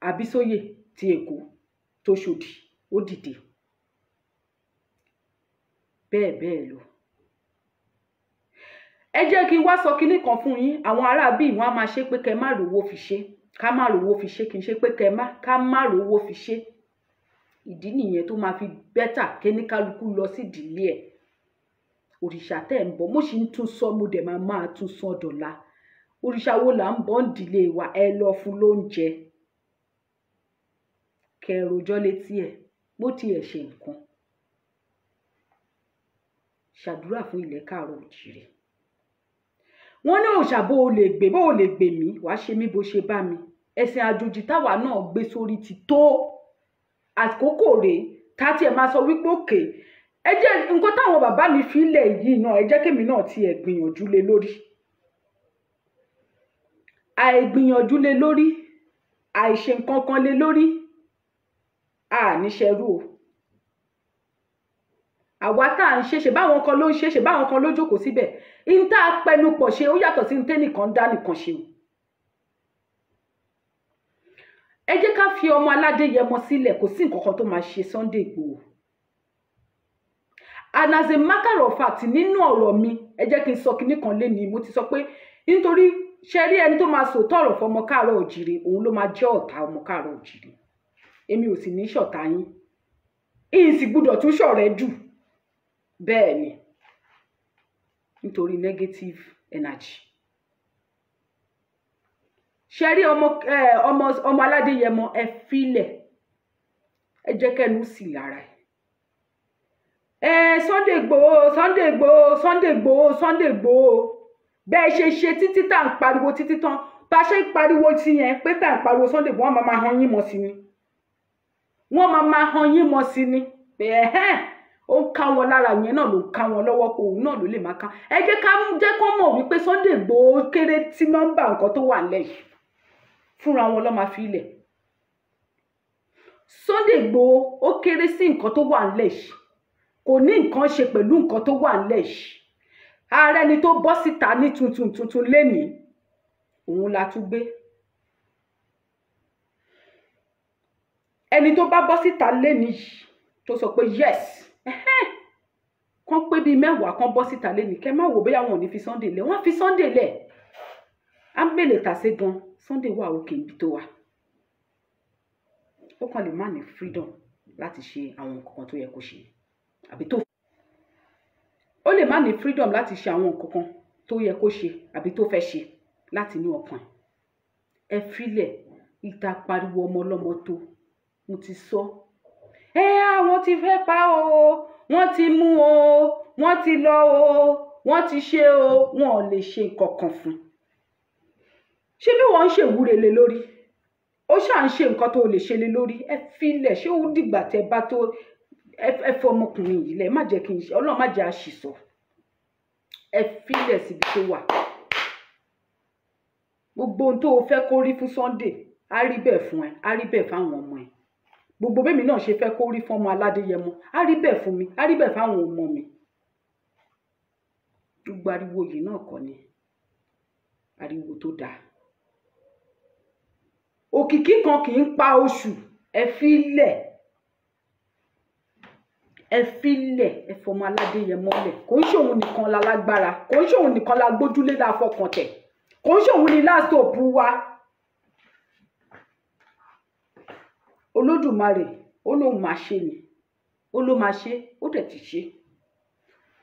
Abísóyè ti Èkó tó ṣòdì ó dìde, bẹ́ẹ̀ bẹ́ẹ̀ lọ. Ẹ jẹ́ kí n wá sọ kinní kan fún yín. Àwọn ará bíi wọn á máa ṣe pé kẹ má rówó fi ṣe, ká má rówó fi ṣe, kì í ṣe pé kẹ má, ká má rówó fi ṣe. Ìdí nìyẹn tó máa fi bẹ́tà kéníkálukú lọ sí ìdílé ẹ̀. Òrìṣà tẹ́ ń bọ̀, mo sì ń tún sọ, mo dẹ̀ máa tún sọ dọ̀la. Òrìṣà wo là ń bọ̀ ń dìlé wa? Ẹ lọ fún lóúnjẹ, kẹ rojọ́ létí ẹ̀, bó tiẹ̀ ṣe nǹkan. Ṣàdúrà fún ilẹ̀ káàárọ̀ òjìrè. Wọ́n ní òòṣà bó o lè gbé, bó o lè gbè mí, wàá ṣe mí bó ṣe bá mi. Ẹ̀sìn àjòjì táwa náà gbé sórí ti tó. Àkókò rèé tá tiẹ̀ máa sọ wípé òkè. Ẹ jẹ́ nǹkan táwọn bàbá mi fi lẹ̀ yìí náà, ẹ jẹ́ kémi náà tiẹ̀ gbìyànjú lé lórí. Àìgbìyànjú lé lórí, àìṣe nǹkan kan lé lórí, a ní ṣerú o. Àwa tá à ń ṣe, ṣe báwọn kan ló ń ṣe, ṣe báwọn kan ló jókòó síbẹ̀. Ihun tá a pẹnu pọ̀ ṣe ó yàtọ̀ sí ihun tẹ́nìkan dá nìkan ṣe o. Ẹ jẹ́ ká fi ọmọ Aládéyẹmọ sílẹ̀, kò sí nǹkan kan tó máa ṣe Sunday Igboho. And as a matter of fact, nínú ọ̀rọ̀ mi, ẹ jẹ́ kí n sọ kinní kan lénìí. Mo ti sọ pé nítorí ṣe rí ẹni tó máa sòótọ́ ọ̀rọ̀ fọmọ káàárọ̀ òjìrè, òun ló máa jẹ́ ọ̀tá ọmọ káàárọ̀ òjìrè. Èmi ò sì ní ṣọ̀tá yín, ìyìn sì gbúdọ̀ tún ṣọ̀rẹ́ jù. Bẹ́ẹ̀ ni, nítorí negative energy. Ṣe rí ọmọ Aládéyẹmọ, ẹ filẹ̀, ẹ jẹ́ kẹ́nu sì lára ẹ̀. Sunday Igboho, Sunday Igboho, Sunday Igboho, Sunday Igboho. Bẹ́ẹ̀ ṣe ṣe títí tá à ń pariwo títí tán, bá ṣe ń pariwo ti yẹn pé tá à ń pariwo Sunday Igboho, wọ́n máa máa han yín mọ́ sí ni. Wọ́n máa máa han yín mọ́ sí ni. Ẹ̀hẹ́n, ó ń ká wọn lára, yẹn náà ló ń ká wọn lọ́wọ́, pé òun náà ló lè máa ká. Ẹ jẹ́ ká jẹ́ kó mọ̀ wípé Sunday Igboho kéré tí nọ́mbà nǹkan tó wà nílẹ̀ yìí. Fúnra wọn ló máa fi ilẹ̀. Sunday Igboho ó kéré sí nǹkan tó wà nílẹ̀ yìí. Kò ní nǹkan ṣe pẹ̀lú nǹkan tó wà nílẹ̀ yìí. Ààrẹ ni tó bọ́ síta ní tuntun tuntun lénìí, òun la tún gbé. Ẹni tó bá bọ́ síta lénìí yìí tó sọ pé yes, kán pé bíi mẹ́wàá kán bọ́ síta lénìí, kẹ́ má wò bóyá wọn ò ní fi Sunday lẹ̀. Wọ́n fi Sunday lẹ̀. À ń bèlè tàsé gan, Sunday wà òkè ibi tó wà. Ó kàn lè má ní freedom láti ṣe àwọn nǹkan kan tó yẹ kó ṣe, àbí tó ó lè má ní freedom láti ṣe àwọn nǹkan kan tó yẹ kó ṣe àbí tó fẹ́ ṣe láti inú ọkàn ẹ. Filẹ̀, ìta pariwo ọmọ ọlọ́mọ tó, mo ti sọ. Ẹ àwọn ti fẹ́ pa o, wọ́n ti mú o, wọ́n ti lọ o, wọ́n ti ṣe o, wọn ò lè ṣe nǹkan kan fún. Ṣé bí wọ́n ń ṣèwúre lé lórí? Ó ṣáà ń ṣe nǹkan tó lè ṣe lé lórí. Ẹ filẹ̀, ṣé ó dìgbà tẹ bá tó ẹ fọ ọmọkùnrin yìí lẹ̀, má jẹ́ kí n ṣe, Ọlọ́run má jẹ́ àṣìsọ. Ẹ filẹ̀ síbi tó wà. Gbogbo ohun tó o fẹ́ kó rí fún Sunday, á rí bẹ́ẹ̀ fún ẹ, á rí bẹ́ẹ̀ fáwọn ọmọ ẹ. Gbogbo bẹ́ẹ̀ mi náà ṣe fẹ́ kó rí fún ọmọ Aládéyẹmọ, á rí bẹ́ẹ̀ fún mi, á rí bẹ́ẹ̀ fáwọn ọmọ mi. Gbogbo ariwo yìí náà kọ́ ni ariwo tó dáa. Òkìkí kan kì í pa oṣù. Ẹ filẹ̀, ẹ filẹ̀, ẹ fọmọ Aládéyẹmọ lẹ̀. Kò ń ṣòun nìkan la lágbára, kò ń ṣòun nìkan la gbójúlé la fọkàn tẹ̀, kò ń ṣòun ni last hope wa. Olódùmarè ó lóun máa ṣe ni, ó ló máa ṣe, ó dẹ̀ ti ṣe.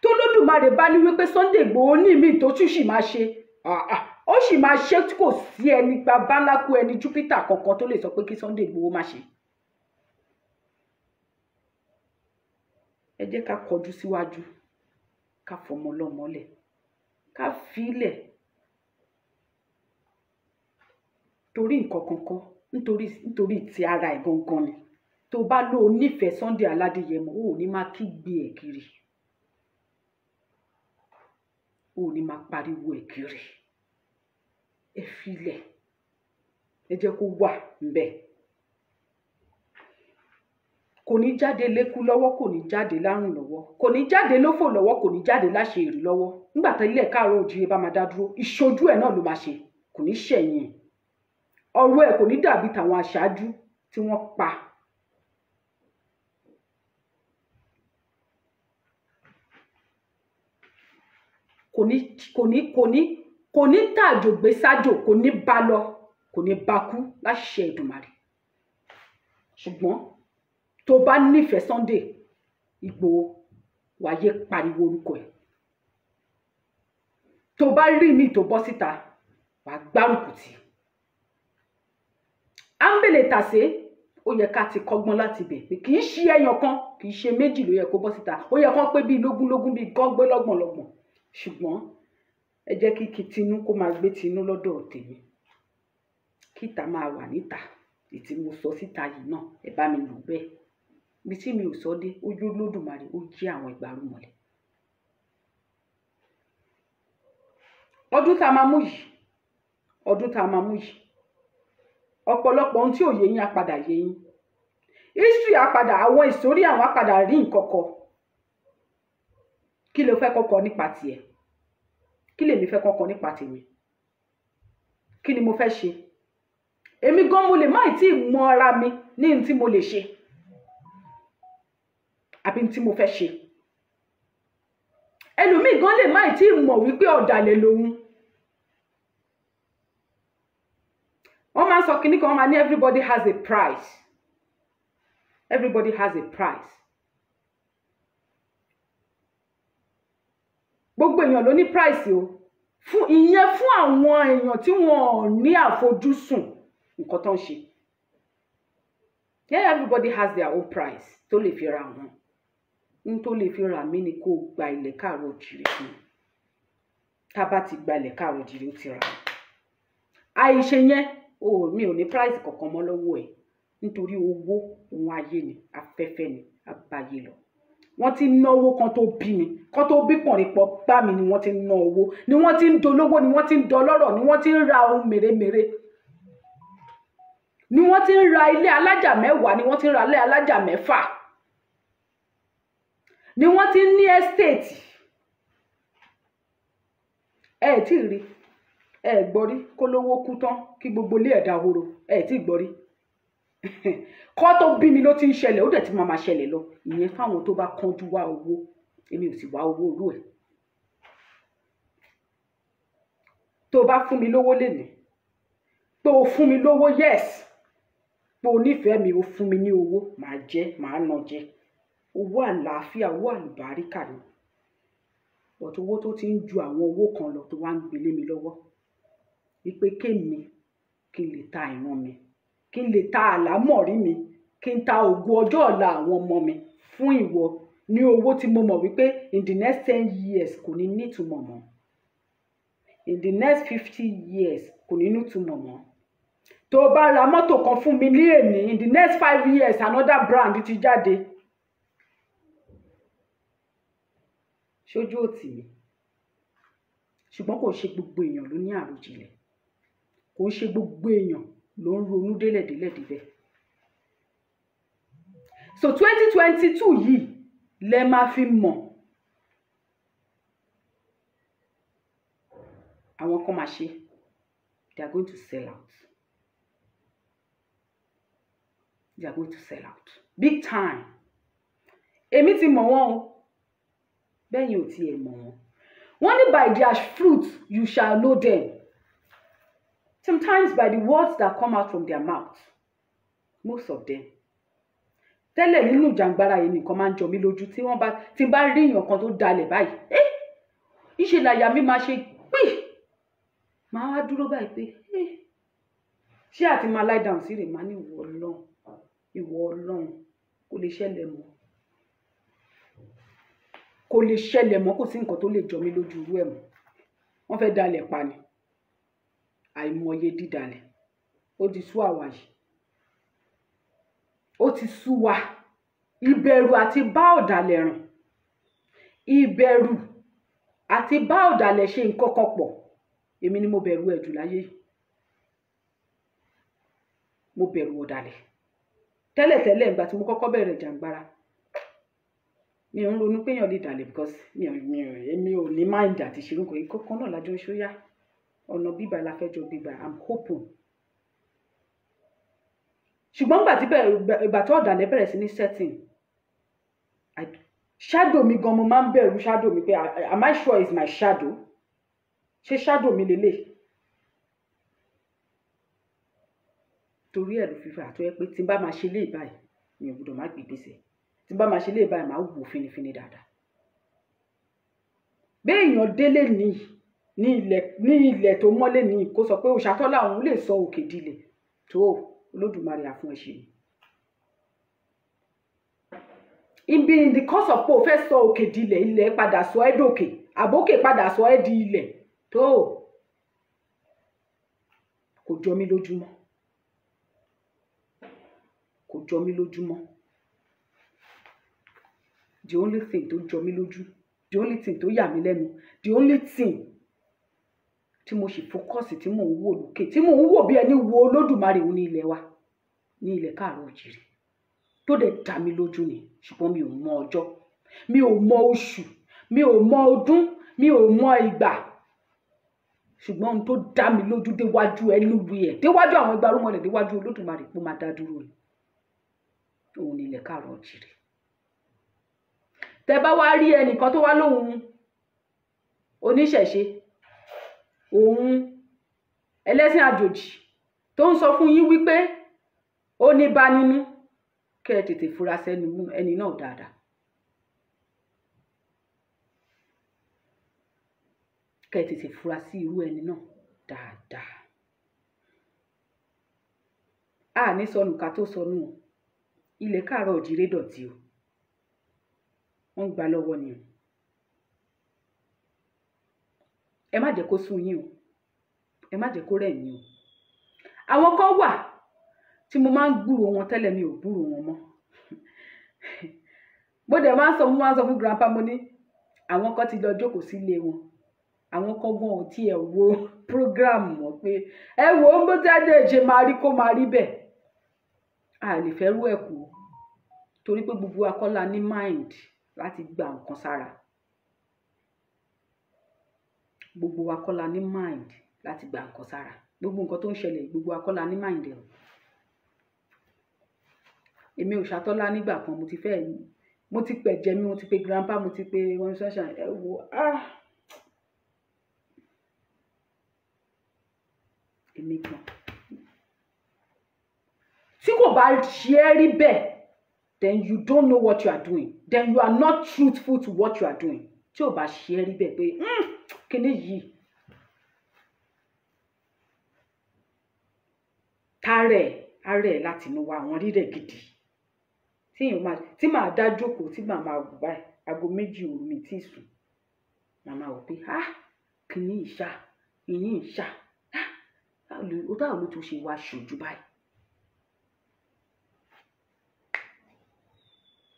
Tólódùmarè bá ní wípé Sunday Igboho ní ìmí tó tún sì máa ṣe, ó sì máa ṣe tí kò sí ẹni bàbá ńlá kú ẹni Júpítà kankan tó lè sọ pé kí Sunday Igboho má ṣe. Ẹ jẹ́ ká kọjú síwájú, ká fọmọ ọlọ́mọ lẹ̀, ká filẹ̀ torí nǹkan kankan, nítorí ti ara ẹ̀ gangan ni. Tó bá lò ó nífẹ̀ẹ́ Sunday Aládéyẹmọ, ó ò ní máa kígbe ẹ̀ kiri, ó ò ní máa pariwo ẹ̀ kiri. Ẹ filẹ̀, ẹ jẹ́ kó wà ńbẹ̀. Kò ní jáde lékú lọ́wọ́, kò ní jáde lárùn lọ́wọ́, kò ní jáde lófò lọ́wọ́, kò ní jáde láṣẹ ìrì lọ́wọ́. Nígbà tó ilé káàárọ̀ òjìrè bá máa dá dúró, ìṣojú ẹ̀ náà ló máa ṣe, kò ní ṣẹ̀yìn ẹ̀. Ọ̀rọ̀ ẹ̀ kò ní dàbí tàwọn aṣáájú tí wọ́n pa. Kò ní kò ní kò ní kò ní tàjò gbé sájò, kò ní bá lọ, kò ní bá kú láṣẹ Èdùmàrè. Ṣùgbọ́n tó bá nífẹ̀ẹ́ Sunday Ìgbòho, wàá yé pariwo orúkọ ẹ̀. Tó bá rí mi tó bọ́ síta, wàá gbárùkù tì. Ámbèlè tàsé, ó yẹ ká ti kọ́gbọ́n láti bẹ̀ pé kì í ṣe ẹyàn kan, kì í ṣe méjì ló yẹ kó bọ́ síta. Ó yẹ kán pé bíi lógúnlógún, bíi gọ́gbé lọ́gbọ̀nlọ́gbọ̀n. Ṣùgbọ́n ẹ jẹ́ kí tinú kó máa gbé tinú lọ́dọ̀ tèmi, kíta máa wà níta. Ètí mo sọ síta yìí náà, ẹ bá mi lò bẹ́ẹ̀. Ibi tí mi ò sọ dé, ojú Olódùmarè ó jẹ́ àwọn ìgbàrúmọlẹ̀. Ọdún tá a máa mú yìí, ọdún tá a máa mú yìí, ọ̀pọ̀lọpọ̀ ohun tí ò yé yín á padà yé yín. History á padà, àwọn ìsórí àwọn á padà rí nǹkan kọ. Kí ló fẹ́ kọ́kọ́ nípa tiẹ̀? Kí lèmi fẹ́ kọ́kọ́ nípa tèmi? Kí ni mo fẹ́ ṣe? Èmi gan mo lè má tí ì mọ ara mi ní n tí mo lè ṣe àbí n tí mo fẹ́ ṣe. Ẹlòmíì gan lè má tí ì mọ̀ wípé ọ̀dàlẹ̀ lòun. Wọ́n máa ń sọ kinní kan, wọ́n máa ní everybody has a price. Everybody has a price. Gbogbo èèyàn ló ní price o. Fún ìyẹn, fún àwọn èèyàn tí wọn ò ní àfojúsùn nǹkan tó ń ṣe. Yeah, everybody has their own price tó lè fi ra wọn. N tó lè fi rà mí ni kó gba ilẹ̀ káàárọ̀ òjìrì fún mi. Tá a bá ti gba ilẹ̀ káàárọ̀ òjìrì, ó ti rà mí. Àìṣe yẹn o, mi ò ní price kankan mọ́ lọ́wọ́ ẹ̀, nítorí owó ohun ayé ni, afẹ́fẹ́ ni, abáyé lọ. Wọ́n ti ń náwó kan tó bí mi, kan tó bí pọ̀nrípọ̀ bá mi ni wọ́n ti ń ná owó, ni wọ́n ti ń dolówó, ni wọ́n ti ń dọlọ́rọ̀, ni wọ́n ti ń ra ohun mèremère, ni wọ́n ti ń ra ilé alájà 10, ni wọ́n ti ń ra ilé alájà 6, ni wọ́n ti ń ní estate. Ẹ ẹ̀ tí ì rí, ẹ ẹ̀ gbọ́ rí kó lówó kú tán kí gbogbo ilé ẹ̀ dahoro. Ẹ ẹ̀ tí ì gbọ́ rí. Kọ́ tó bí mi ló ti ń ṣẹlẹ̀, ó dẹ̀ ti máa ma ṣẹlẹ̀ lọ. Ìyẹn fáwọn tó bá kánjú wá owó. Èmi ò sì wá owó orú ẹ̀. Tó bá fún mi lówó lénìí, pé o fún mi lówó, yes, pé o nífẹ̀ẹ́ mi, o fún mi ní owó, màá jẹ, màá nà jẹ. Owó àlàáfíà, owó àlùbáríkà ni. But owó tó ti ń ju àwọn owó kan lọ tó wá ń gbélé mi lọ́wọ́, wípé kémi kí n lè ta ìran mi, kí n lè ta àlámọ̀rí mi, kí n ta ògo ọjọ́ ọ̀la àwọn ọmọ mi fún ìwọ ní owó tí mo mọ̀ wípé in the next 10 years kò ní nítumọ̀ mọ́, in the next 50 years kò ní nítumọ̀ mọ́. Tó o bá ra mọ́tò kan fún mi ní èní, in the next 5 years another brand ti jáde. Ṣojú òtì mi. Ṣùgbọ́n kò ṣe gbogbo èèyàn ló ní àròjinlẹ̀, kò ń ṣe gbogbo èèyàn ló ń ronú délẹ̀délẹ̀ débẹ̀. So 2022 yìí lẹ máa fi mọ̀. Àwọn kan máa ṣe, they are going to sell out, they are going to sell out big time. Èmi ti mọ̀ wọ́n o, bẹ́yìn ò tiẹ̀ mọ̀ wọ́n. Wọ́n ní by their fruit you shall know them. Sometimes by the words that come out from their mouth. Most of them tẹ́lẹ̀ nínú ìjàngbara yìí nìkan máa ń jọ mí lójú. Tí wọ́n bá tí n bá rí èèyàn kan tó dalẹ̀ báyìí, ẹ́ ìṣe làyà mi máa ṣe pí, máa wá dúró báyìí pé ẹ́ ṣé àti máa lie down sí rè. Máa ní ìwọ Ọlọ́run, ìwọ Ọlọ́run, kò lè ṣẹlẹ̀ mọ́, kò lè ṣẹlẹ̀ mọ́. Kò sí nǹkan tó lè jọ mí lójú irú ẹ̀ mọ́. Wọ́n fẹ́ dalẹ̀ pa ni. Àìmọye dídalẹ̀, ó ti sú àwa yìí, ó ti sú wa. Ìbẹ̀rù àti bá ọ̀dàlẹ̀ rìn, ìbẹ̀rù àti bá ọ̀dàlẹ̀ ṣe nǹkan kan pọ̀. Èmi ni mo bẹ̀rù ẹ̀ jù láyé yìí. Mo bẹ̀rù ọ̀dàlẹ̀. Tẹ́lẹ̀tẹ́lẹ̀, ìgbà tí mo kọ́kọ́ bẹ̀rẹ̀ jàǹgbara, mi ò ń ronú pé èèyàn lè dalẹ̀, because mi ò mi ò èmi ò ní mind àti ṣerú nǹkan yìí kọ́kọ́ náà lájọ ń ṣóyá. Ọ̀nà bíbá la fẹ́ jọ gbígbà, I'm hoping. Ṣùgbọ́n ìgbà tí ọ̀dàlẹ̀ bẹ̀rẹ̀ sí ní setting, Shadow mi gan, mo máa ń bẹ̀rù shadow mi pé, am I sure is my shadow? Ṣé shadow mi lélẹ̀? Torí ẹ̀rù fífa tó yẹ pé tí n bá máa ṣe léè báyìí, mi ò gbọdọ̀ má gbègbèsè. Tí n bá máa ṣe léè báyìí, màá wò finifini dáadáa. Béèyàn délé nìyí ní ilẹ̀ tó mọ́lé nìyí, kó sọ pé Òòṣàtọ́lá òun lè sọ òkè dilẹ̀ tó, Olódùmarè á fún ẹ ṣe ni. Ibi in the course of pé o fẹ́ sọ òkè dilẹ̀, ilẹ̀ padà sọ ẹ́ dòkè, àbókè padà sọ ẹ́ di ilẹ̀ tó, kò jọ mí lójúmọ́, kò jọ mí lójúmọ́. The only thing tó jọ mí lójú, the only thing tó yà mí lẹ́nu, the only thing tí mo sì focus, tí mò ń wò lókè, tí mò ń wò bí ẹni wo Olódùmarè, òun ní ilẹ̀ wa, ní ilẹ̀ káàárọ̀ òjìrì, tó dẹ̀ dá mi lójú ni. Ṣùgbọ́n mi ò mọ ọjọ́, mi ò mọ oṣù, mi ò mọ ọdún, mi ò mọ ìgbà. Ṣùgbọ́n ohun tó dá mi lójú déwájú ẹnu wí ẹ̀, déwájú àwọn igbarúmọlẹ̀, déwájú Olódùmarè, pé ó máa dá dúró ni, òun ní ilẹ̀ káàárọ̀ òjìrì. Tẹ bá wá rí ẹnìkan tó wá lóhun oníṣẹ̀ṣe, òun ẹlẹ́sìn àjòjì, tó ń sọ fún yín wípé ó ní bá nínú, kẹ́ ẹ tètè fura sẹ́nu ẹni náà dáadáa. Kẹ́ ẹ tètè fura sí irú ẹni náà dáadáa. A ní sọnù ká tó sọnù o. Ilẹ̀ káàárọ̀ òjìrè dọ̀tí o, wọ́n ń gbà lọ́wọ́ ni o. Ẹ má jẹ́ kó sú yín o, ẹ má jẹ́ kó rẹ̀ yín o. Àwọn kan wà tí mo máa ń gbúrò wọn tẹ́lẹ̀, mi ò gbúrò wọn mọ́. Mo dẹ̀ máa ń sọ, mo máa ń sọ fún grandpa, mo ní àwọn kan ti lọ jókòó sílé wọn, àwọn kan gan ò tiẹ̀ wo program mọ́, pé ẹ wo bó ti adé ṣe máa rí, kó máa rí bẹ́ẹ̀. A lè fẹ́ rú ẹ̀ kú, torí pé gbogbo akọ́lá ní mind láti gba nǹkan sára. Gbogbo wa kọ́ la ní mind láti gba nǹkan sára. Gbogbo nǹkan tó ń ṣẹlẹ̀, gbogbo wa kọ́ la ní mind ẹ̀ o. Èmi Òòṣàtọ́lá nígbà kan, mo ti fẹ́, mo ti pẹ̀jẹ́ mi, mo ti pe grandpa, mo ti pe wọn ṣọ́ṣà, ẹ wo, ah, èmi gan tí kò bá ṣe é rí bẹ́ẹ̀, then you don't know what you are doing, then you are not truthful to what you are doing. Tí ò bá ṣe é rí bẹ́ẹ̀ pé kíní yìí tààrẹ̀ ààrẹ láti inú wa, àwọn rírẹ̀ gidi tí èèyàn máa tí màá dá jókòó, tí màá máa wò báyìí, aago 2 òru mi tí ì sùn, màá máa wò pé ah, kíní ìṣá, ìní ìṣá, ah, báwo ló tún ṣe wá ṣojú báyìí?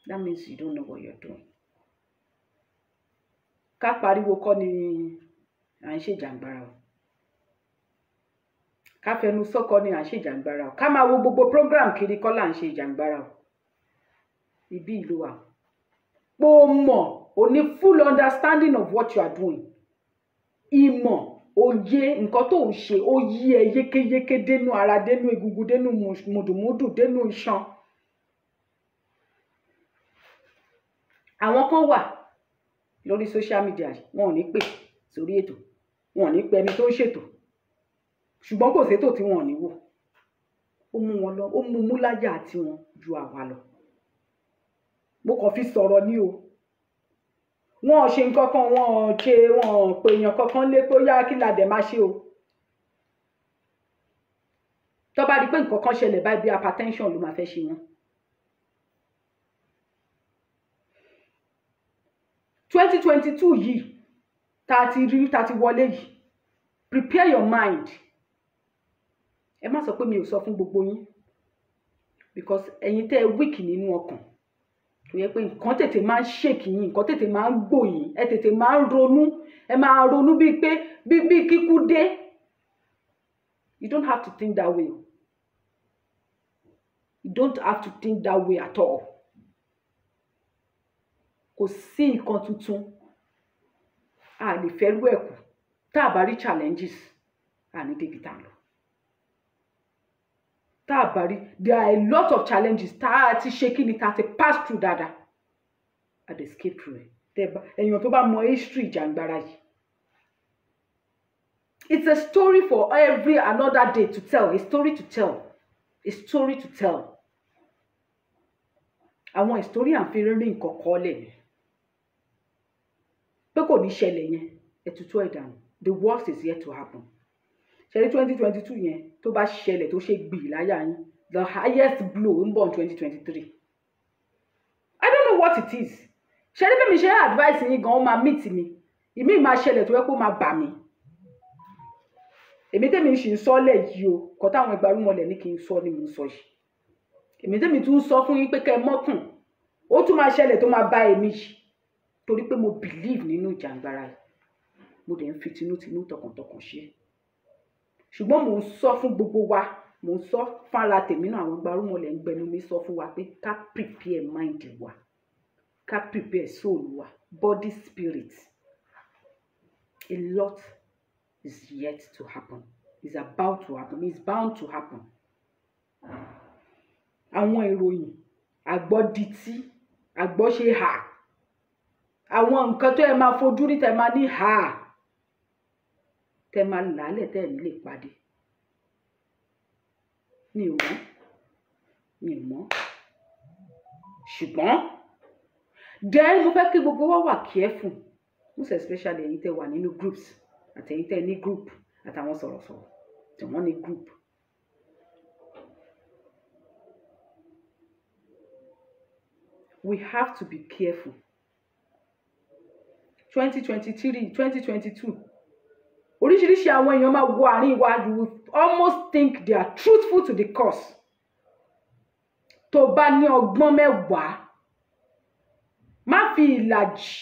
That means you don't know what you're doing. Ká pariwo kọ́ ni à ń ṣèjàngbara o, ká fẹnu sọ́kọ ni à ń ṣèjàngbara o, ká máa wo gbogbo program kiri kọ́ là ń ṣe ìjàngbara o. Ibi ìlú wa pé o mọ̀, o ní full understanding of what you are doing, ìmọ̀ òye nǹkan tó ń ṣe, ó yí ẹ yékéyéké dénú ara, dénú egungun, dénú mùdùmúdù, dénú iṣan. Àwọn kan wà lórí social media, wọn ò ní pè sórí ètò, wọn ò ní pè ẹni tó ń ṣètò, ṣùgbọ́n kò sétò tí wọn ò ní wò. Ó mú wọn lọ, ó mú mú láyà tí wọn ju àwa lọ. Mo kàn fi sọ̀rọ̀ ní o. Wọn ò ṣe nǹkan kan, wọn ò ṣe, wọn ò pè èèyàn kankan lé pé ó yá, kí la dẹ̀ máa ṣe o. Tó bá rí pé nǹkan kan ṣẹlẹ̀ báyìí, bí hypertension ló máa fẹ́ ṣe wọn. 2022 yìí tá a ti rí, tá a ti wọlé yìí, prepare your mind. Ẹ má sọ pé mi ò sọ fún gbogbo yín, because ẹ̀yin tẹ́ ẹ weak nínú ọkàn, tó yẹ pé nǹkan tètè máa ń ṣèkì yín, nǹkan tètè máa ń gbò yín, ẹ tètè máa ń ronú, ẹ máa ronú bíi pé bíi kíkú dé. You don't have to think that way. You don't have to think that way at all. Kò sí nǹkan tuntun, a lè fẹ́ rú ẹ̀kú. Tá a bá rí challenges, a ní débi tá a lọ. Tá a bá rí, there are a lot of challenges tá a ti ṣe, kí ni tá a ti pass through dáadáa. A dẹ̀ escape through ẹ̀. Èèyàn tó bá mọ history ìjàngbara yìí, it's a story for every another day to tell, a story to tell, a story to tell. Àwọn historian fi rí nǹkan kọ́lẹ̀ ni pé kò ní ṣẹlẹ̀ yẹn, ẹ̀tútù ẹ̀ dànù. The worst is yet to happen. Ṣẹlẹ̀ 2022 yẹn tó bá ṣẹlẹ̀, tó ṣe gbì láyà yín, the highest blow ń bọ̀ ní 2023. I don't know what it is. Ṣẹlẹ̀ bí mi ṣe advice yín gan, ó máa meet mi, ìmí máa ṣẹlẹ̀ tó yẹ kó máa bà mí. Èmi tèmi ṣì ń sọ́lẹ̀ yìí o, kọ́ táwọn ìgbàrúmọlẹ̀ ní kí n sọ ni mò ń sọ yìí. Èmi tèmi tún ń sọ fún yín pé kẹ́ ẹ mọ́kùn, ó tún máa ṣẹlẹ̀ tó máa bá èmi yìí, torí pé mo believe nínú ìjàngbara yìí, mo dẹ̀ ń fi tinútinú tọkàntọkàn ṣe. Ṣùgbọ́n mò ń sọ fún gbogbo wa, mò ń sọ fára tèmi náà, àwọn gbarúmọlẹ̀ ń gbẹnu mi sọ fún wa pé ká prepare mind wa, ká prepare soul wa, body, spirit. A lot is yet to happen, is about to happen, is bound to happen. Àwọn ìròyìn àgbọ́dití, àgbọ́ṣe hà, àwọn nǹkan tó ẹ máa fojú rí, tẹ máa ní hà, tẹ máa làálẹ̀, tẹ ẹ̀ ní lè pàdé. Mi ò mọ̀, mi ò mọ̀. Ṣùgbọ́n then mo fẹ́ kí gbogbo wa wà careful, most especially ẹ̀yin tẹ́ wà nínú groups, àtẹ̀yin tẹ́ ní group, àtàwọn sọ̀rọ̀sọ̀rọ̀ tí wọ́n ní group. We have to be careful. 2023, 2022, oríṣiríṣi àwọn èèyàn máa wọ àárín wa. You will almost think they are truthful to the cause. Tó bá ní ọgbọ́n 10, má fi ìlàjì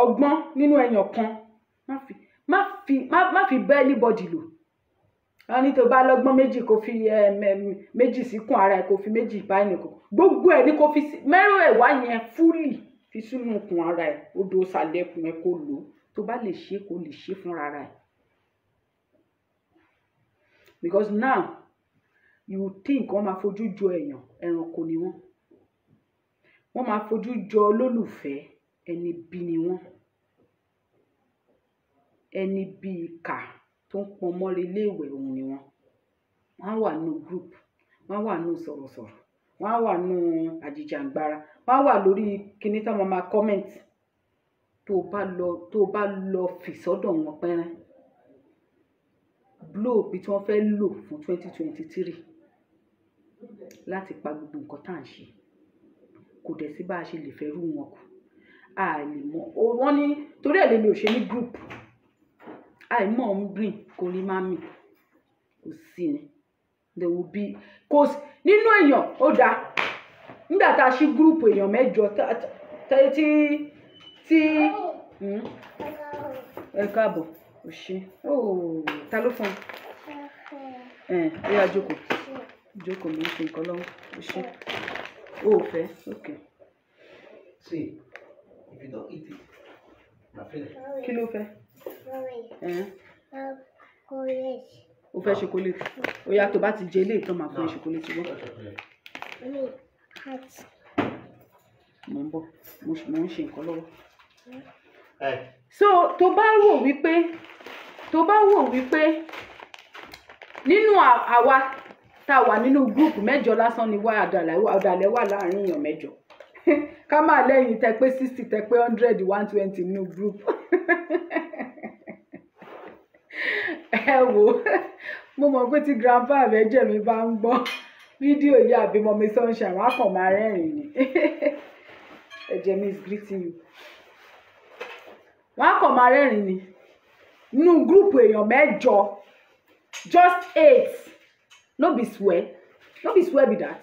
ọgbọ́n nínú ẹyàn kan, má fi bá anybody lò. Wọ́n ní tó bá lọ́gbọ́n 2, kó fi 2 síkùn ara ẹ̀, kó fi 2 bá ẹnìkan. Gbogbo ẹ̀ ní kó fi mẹ́rẹ̀ẹ̀wá yẹn fúlì fi sínú ikùn ara ẹ̀, odò sàlẹ̀kùn ẹ̀, kó lò ó. Tó bá lè ṣe, kó lè ṣe fúnra ara ẹ̀. Because now you think wọ́n máa fojú jọ èèyàn, ẹranko ni wọ́n. Wọ́n máa fojú jọ olólùfẹ́, ẹni bí ni wọ́n, ẹni bí ìkà tó ń pọn mọ́ra ilé ìwẹ̀ òun ni wọ́n. Wọ́n á wà nínú group, wọ́n á wà nínú sọ̀rọ̀sọ̀rọ̀, wọ́n á wà nínú àjìjàǹgbara, wọ́n á wà lórí kinní tí wọ́n máa comment. Tó bá lọ fi sọ́dọ̀ wọn pẹ́rẹ́, blow bí tí wọ́n fẹ́ lò fún 2023 láti pa gbogbo nǹkan tá à ń ṣe, kò dẹ̀ sí bá a ṣe lè fẹ́ rú wọn kù. A lè mọ wọ́n ní torí ẹ̀ lèmi ò ṣe ní group. Àìmọ̀ ń rìn kò rí má mì, kò sí ni there will be, kò sí nínú èèyàn. Ó dáa, nígbà tá a ṣí group èèyàn 8 tí ẹ káàbọ̀, ò ṣe. Ta ló fún ẹ? Ẹ yá, jókòó, jókòó, mi ń ṣe nǹkan lọ́wọ́. Ò ṣe, o ò fẹ́, ok.
See, if you don't eat it, na finish.
Kí ló fẹ́? O fẹ́ chocolate? Ó yá, tó bá ti jẹ eléyìí tán, máa fún ẹ chocolate gbọ́. Mo ń bọ̀, mo ń ṣe nǹkan lọ́wọ́.
Hey.
So tó bá wò wípé nínú àwa tá a wà nínú group, 8 lásán ni wá, ọ̀dàlẹ̀ wà láàrin èèyàn 8, ká máa lẹ́yìn tẹ pé 60, tẹ pé 100, 120 nínú group. Ẹ wò, mo mọ̀ pé tí grandpa àbẹ́jẹ̀ mi bá ń gbọ́ fídíò yìí, àbí mummy Sunshine, wọ́n á kàn máa rẹ́rìn-ín ni. Ẹ̀jẹ̀ mi is greeting you. Wọ́n á kàn máa rẹ́rìn-ín ni. Nínú group èèyàn 8, just eight, no be swear, no be swear be that,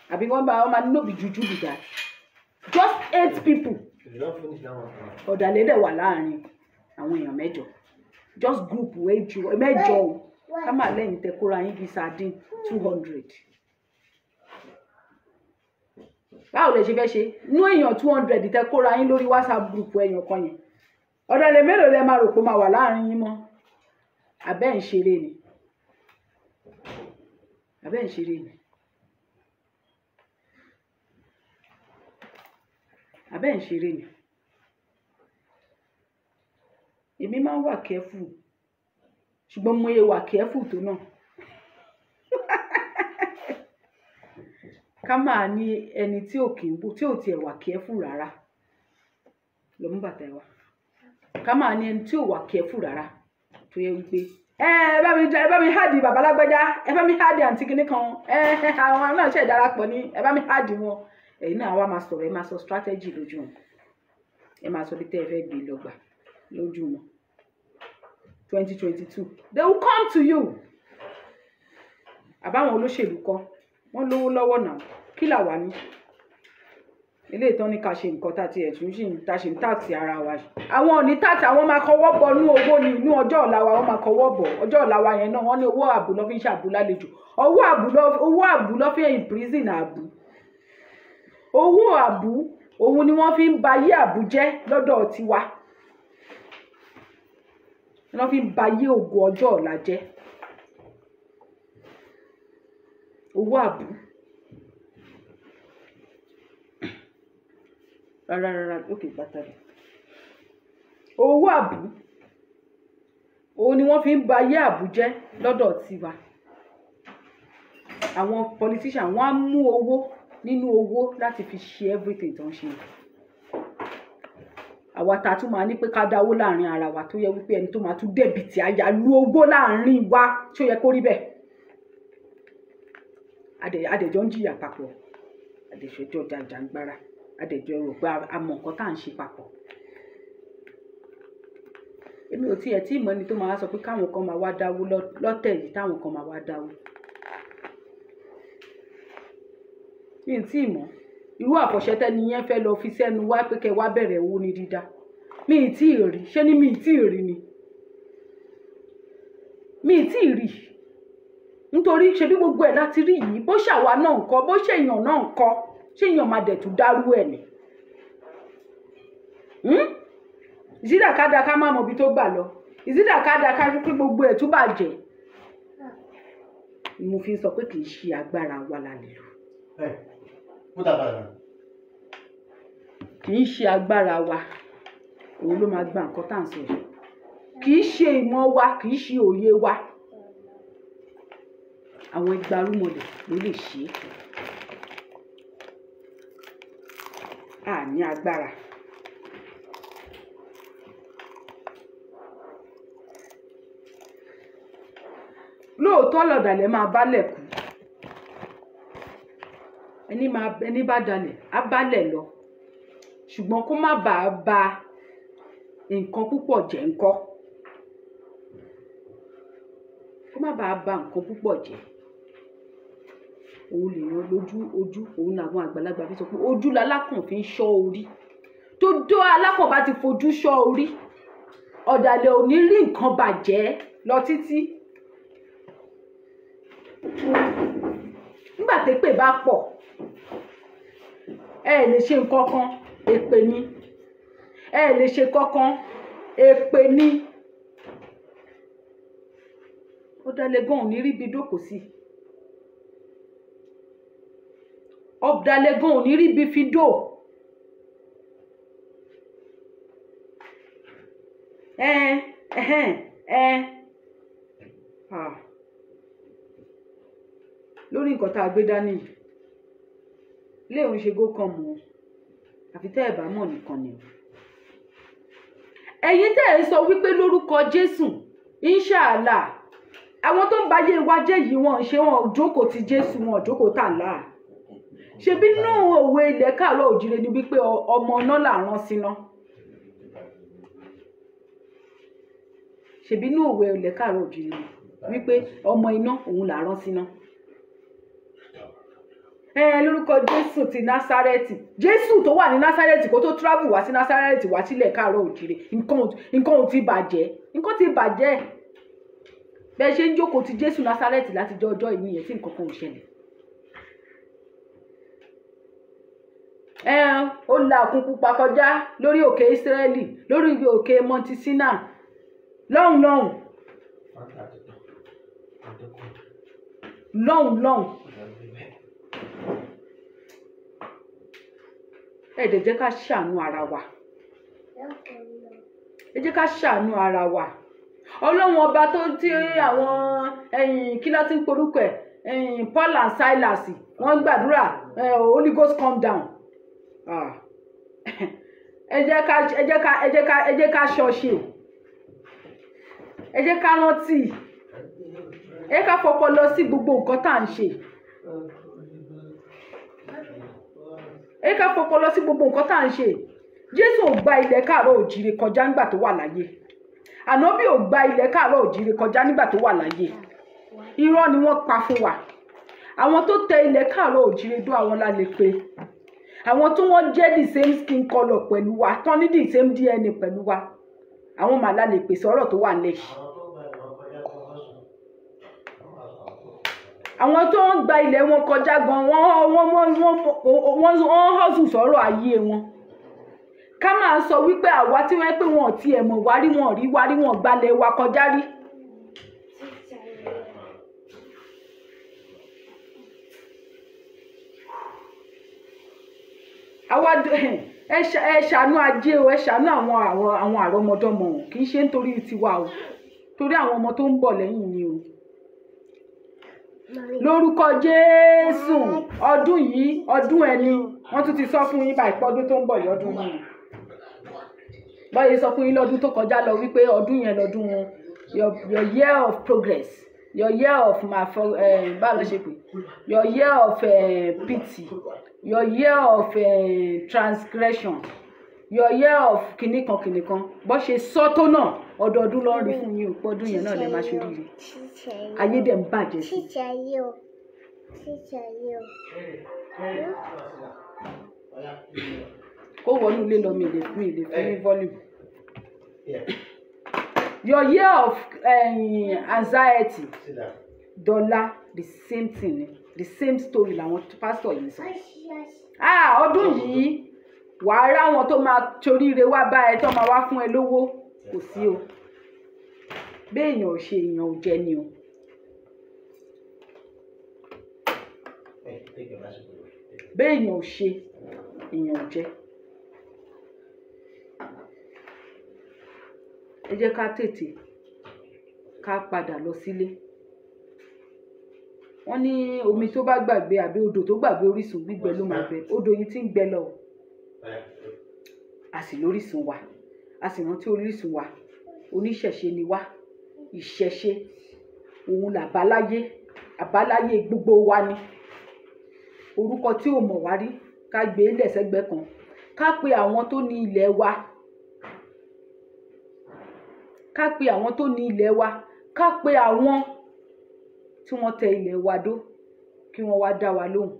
àbí wọ́n bá wọ́n máa ní no be juju be that, just eight people.
If you don't finish that one,
Ọ̀dàlẹ̀ dẹ̀ wà láàrin àwọn èèyàn 8, just group 8 o. Ká máa lẹ́yìn tẹ kóra yín bíi sardine 200, báwo lè ṣe fẹ́ ṣe nú èèyàn 200 tẹ kóra yín lórí WhatsApp group èèyàn kan yẹn? Ọ̀dàlẹ̀ mélòó lẹ máa rò pé máa wà láàrin yín mọ́? Abẹ́ ń ṣeré ni, abẹ́ ń ṣeré ni. Abẹ́ ń ṣeré ni. Èmi máa ń wà careful, ṣùgbọ́n mo yẹ wà careful tó náà. Ká máa ní ẹni tí ò kì í bú, tí ò tiẹ̀ wà careful rárá. Lọ mú bàtà ẹ wá. Ká máa ní ẹni tí ò wà careful rárá tó yẹ wípé ẹ bá mi háàdì bàbá lágbájá, ẹ bá mi háàdì àǹtí kinní kan, ẹ àwọn náà ṣe ìdarapọ̀ ní, ẹ bá mi háàdì wọn. Ẹ̀yin náà wá máa sọ̀rọ̀, ẹ máa sọ strategy lójú wọn, ẹ máa sọ bí tẹ́ ẹ fẹ́ gbé lọ gbà lójú wọn. 2022 they will come to you. Àbáwọn olóṣèlú kọ́, wọ́n lówó lọ́wọ́ náà, kí là wà ní ilé ìtàn ní ká ṣe nǹkan tá ti ẹ̀tún ṣì ń ta ṣe ń tààtì ara wa. Àwọn ò ní tààtì, àwọn máa kọwọ́ bọ̀ nú owó ní inú ọjọ́ ọ̀la wa, wọ́n máa kọwọ́ bọ̀ ọjọ́ ọ̀la wa yẹn náà. Wọ́n ní owó àbù lọ́ fi ń ṣàbù lálejò, owó àbù lọ́ fi ń imprison àbù, owó àbù òun ni wọ́n fi ń ba ayé àbù jẹ́ lọ́dọ̀ tiwa, wọ́n fi ń ba ayé ògo ọjọ́ ọ̀la jẹ́. Owó àbù rárá rárá, ókè bàtà rẹ̀. Owó àbù òun ni wọ́n fi ń ba ayé àbù jẹ́ lọ́dọ̀ tiwa. Àwọn politician wọ́n á mú owó nínú owó láti fi ṣe everything tó ń ṣe. Àwa ta tún máa ní pé ká dáwó láàrin ara wa, tó yẹ wípé ẹni tó máa tún dẹ̀bìtì àyàlú owó láàrin wa, tí ó yẹ kó rí bẹ́ẹ̀. Adẹ̀jọ́ ń jìyà papọ̀, adẹ̀jọ́ jàjàngbara, adẹ̀jọ́ rò pé a mọ nǹkan tá à ń ṣe papọ̀. Èmi ò tiẹ̀ tí ìmọ̀ ẹni tó máa sọ pé káwọn kan máa wá dáwó lọ́tẹ̀ yìí, táwọn kan máa wá dáwó. Mi ò tí ì mọ̀ irú àfọ̀ṣẹ tẹ́ni yẹn fẹ́ lọ fi sẹ́nu wá pé kẹ́ wá bẹ̀rẹ̀ owó ní dídá. Mi ì tí ì rí, ṣé ní mi ì tí ì rí ni? Mi ì tí ì rí. Nítorí ṣebí gbogbo ẹ̀ láti rí yìí, bó ṣàwa náà ń kọ́, bó ṣèyàn náà ń kọ́, ṣéyàn máa dẹ̀ tún dárú ẹ̀ ni. Ìsídà ká da ká má mọ ibi tó gbà lọ, ìsídà ká da ká pé gbogbo ẹ̀ tún bàjẹ́. Mo fi ń sọ pé kì í ṣe agbára wa la lè lò.
Hey, put that back down.
Kì í ṣe agbára wa òun ló máa gba nǹkan tá à ń sọ yìí. Kì í ṣe ìmọ̀ wa, kì í ṣe òye wa. Àwọn igbarúmọlẹ̀ ló lè ṣe é. A ní agbára. Lóòótọ́ lọ̀dàlẹ̀ máa bálẹ̀ kú. Ẹni bá dalẹ̀ á bálẹ̀ lọ, ṣùgbọ́n kó má bàa ba nǹkan púpọ̀ jẹ́ ńkọ́. Kó má bàa ba nǹkan púpọ̀ jẹ́. Òun lèèyàn lójú ojú, òun làwọn àgbàlagbà fi sọ pé ojú lalákàn fi ń ṣọ́ orí. Tó dó alákàn bá ti fojú ṣọ́ orí, ọ̀dàlẹ̀ ò ní rí nǹkan bàjẹ́ lọ títí. Nígbà tépè bá pọ̀, ẹ lè ṣe nǹkan kan, èpè ni. Ẹ lè ṣe kankan, èpè ni. Ọ̀dàlẹ̀ gan ò ní ríbi dókòó sí. Ọ̀dàlẹ̀ gan ò ní ríbi fi dò. Ẹ ẹhẹ́n ẹ. Lórí nǹkan tá a gbé dání yìí, ilé òun ṣe gókàn mọ́, àfi tẹ́ ẹ̀ bá mọ̀ nìkan ni. Ẹ̀yin tẹ́ ẹ̀ ń sọ wípé lórúkọ Jésù, inshallah, àwọn tó ń ba ayé wa jẹ́ yìí, wọ́n ń ṣe, wọn ò jókòó ti Jésù, wọn ò jókòó tà láà. Ṣebí nínú òwe ilẹ̀ káàárọ̀ òjìrè ni wípé ọmọ náà là ń rán síná. Ṣebí nínú òwe ilẹ̀ káàárọ̀ òjìrè ni wípé ọmọ iná òun là ń rán síná. Ẹ lórúkọ Jésù ti Násárẹ́tì, Jésù tó wà ní Násárẹ́tì kó tó travel wá sí Násárẹ́tì wá sílẹ̀ káàárọ̀ òjìrè, nǹkan ò ti bàjẹ́, nǹkan ti bàjẹ́. Bẹ́ẹ̀ ṣe ń jókòó ti Jésù Násárẹ́tì láti jọ ọjọ́ ìní yẹn tí nǹkan kan ò ṣẹlẹ̀. Ẹ ó la òkun pupa kọjá lórí òkè Ísírẹ́lì, lórí òkè Mount Sinai, lọ́hùn lọ́hùn lọ́hùn lọ́hùn. Ẹ dẹ̀ jẹ́ ká ṣàánú ara wa, ẹ jẹ́ ká ṣàánú ara wa. Ọlọ́run ọba tó tí àwọn ẹ̀yìn kí ló ti ń porúkọ ẹ̀, ẹ̀yìn Paul and Silas, wọ́n gbàdúrà, Holy Ghost come down. Ah. Ẹ jẹ́ ká, ẹ jẹ́ ká, ẹ jẹ́ ká, ẹ jẹ́ ká ṣọṣe, ẹ jẹ́ ká rántí, ẹ jẹ́ ká fọpọlọ sí gbogbo nǹkan tá à ń ṣe, ẹ jẹ́ ká fọpọlọ sí gbogbo nǹkan tá à ń ṣe. Jésù ò gba ilẹ̀ káàárọ̀ òjìrè kọjá nígbà tó wà láyé. Ànábì ò gba ilẹ̀ káàárọ̀ òjìrè kọjá nígbà tó wà láyé. Irọ́ ni wọ́n pa fún wa. Àwọn tó tẹ ilẹ̀ káàárọ̀ òjìrè dó àwọn la lè pe. Àwọn tí wọ́n jẹ́ the same skin colour pẹ̀lú wa, tán ní the same DNA pẹ̀lú wa, àwọn màlá lè pèsè ọ̀rọ̀ tó wà nílẹ̀ yìí. Àwọn tó ń gba ilẹ̀ wọn kọjá gan, wọ́n hustle sọ̀rọ̀ ayé wọn. Ká máa sọ wípé àwa tí wọ́n pé wọn ò tiẹ̀ mọ̀ wá rí, wọn ò rí wá rí, wọn ò gbalẹ̀ wa kọjá rí. Àwa ẹ ṣàánú ajé o, ẹ ṣàánú àwọn àrọ́mọdọ́mọ o, kì í ṣe nítorí tiwa o, torí àwọn ọmọ tó ń bọ̀ lẹ́yìn ni o. Lórúkọ Jésù, ọdún yìí ọdún ẹni, wọ́n tún ti sọ fún yín báyìí pé ọdún tó ń bọ̀ yìí ọdún yìí. Báyìí sọ fún yín lọ́dún tó kọjá lọ wípé ọdún yẹn lọ́dún your year of progress, your year of báwo ló ṣe pè, your year of pity, your year of transgression, your year of kìnìkan kìnìkan. Bó ṣe sọ tó náà, ọdọọdún ló ń rí fún yín o, pé ọdún yẹn náà lè máa ṣe oríire. Ayé dẹ̀ ń bàjẹ́ sí. Kó wọnú ilé lọ, mi lè fún ní volume. Your year of anxiety, dọ́là, the same thing, the same story làwọn pásítọ̀ yìí sọ. Ah, ọdún yìí wàá rá àwọn tó máa toríire wá bá ẹ, tó máa wá fún ẹ lówó, kò sí o. Béèyàn ò ṣe, èèyàn ò jẹ ni o. Béèyàn ò ṣe, èèyàn ò jẹ. Ẹ jẹ́ ká tètè ká padà lọ sílé. Wọ́n ní omi tó bá gbàgbé àbí odò tó gbàgbé orísun gbígbẹ ló máa gbẹ. Odò yìí ti ń gbẹ lọ. A sì lórísun wa, a sì rántí orísun wa. Oníṣẹ̀ṣe ni wá, ìṣẹ̀ṣe òun làbáláyé, àbáláyé gbogbo wa ni. Orúkọ tí ò mọ̀ wá rí, ká gbé e lẹ́sẹ̀gbẹ́ kan, ká pe àwọn tó ní ilẹ̀ wa, ká pe àwọn tó ní ilẹ̀ wa, ká pe àwọn tí wọ́n tẹ ilẹ̀ wa dó, kí wọ́n wá dá wa lóhùn.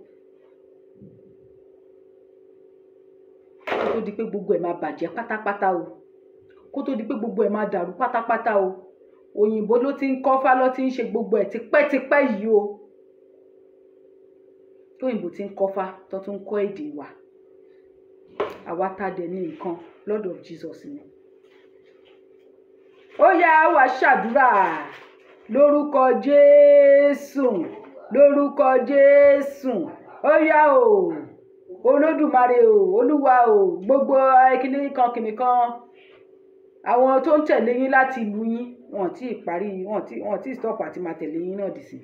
Kó tó di pé gbogbo ẹ̀ máa bàjẹ́ pátápátá o, kó tó di pé gbogbo ẹ̀ máa dàrú pátápátá o. Òyìnbó ló ti ń kọ́fá, ló ti ń ṣe gbogbo ẹ̀ tipẹ́tipẹ́ yìí o. Tóyìnbó ti ń kọ́fá, tó tún ń kọ́ èdè wa. Àwa tá dẹ̀ ní nǹkan, Lord of Jesus ni. Ó yá, wá ṣàdúrà lórúkọ Jésù, lórúkọ Jésù. Ó yá o, Olódùmarè o, Olúwa o, gbogbo kìnìkan kìnìkan àwọn tó ń tẹ̀lé yín láti ìlú yín, wọn tí ì parí, wọn tí ì stop àti máa tẹ̀lé yín náà dì sí.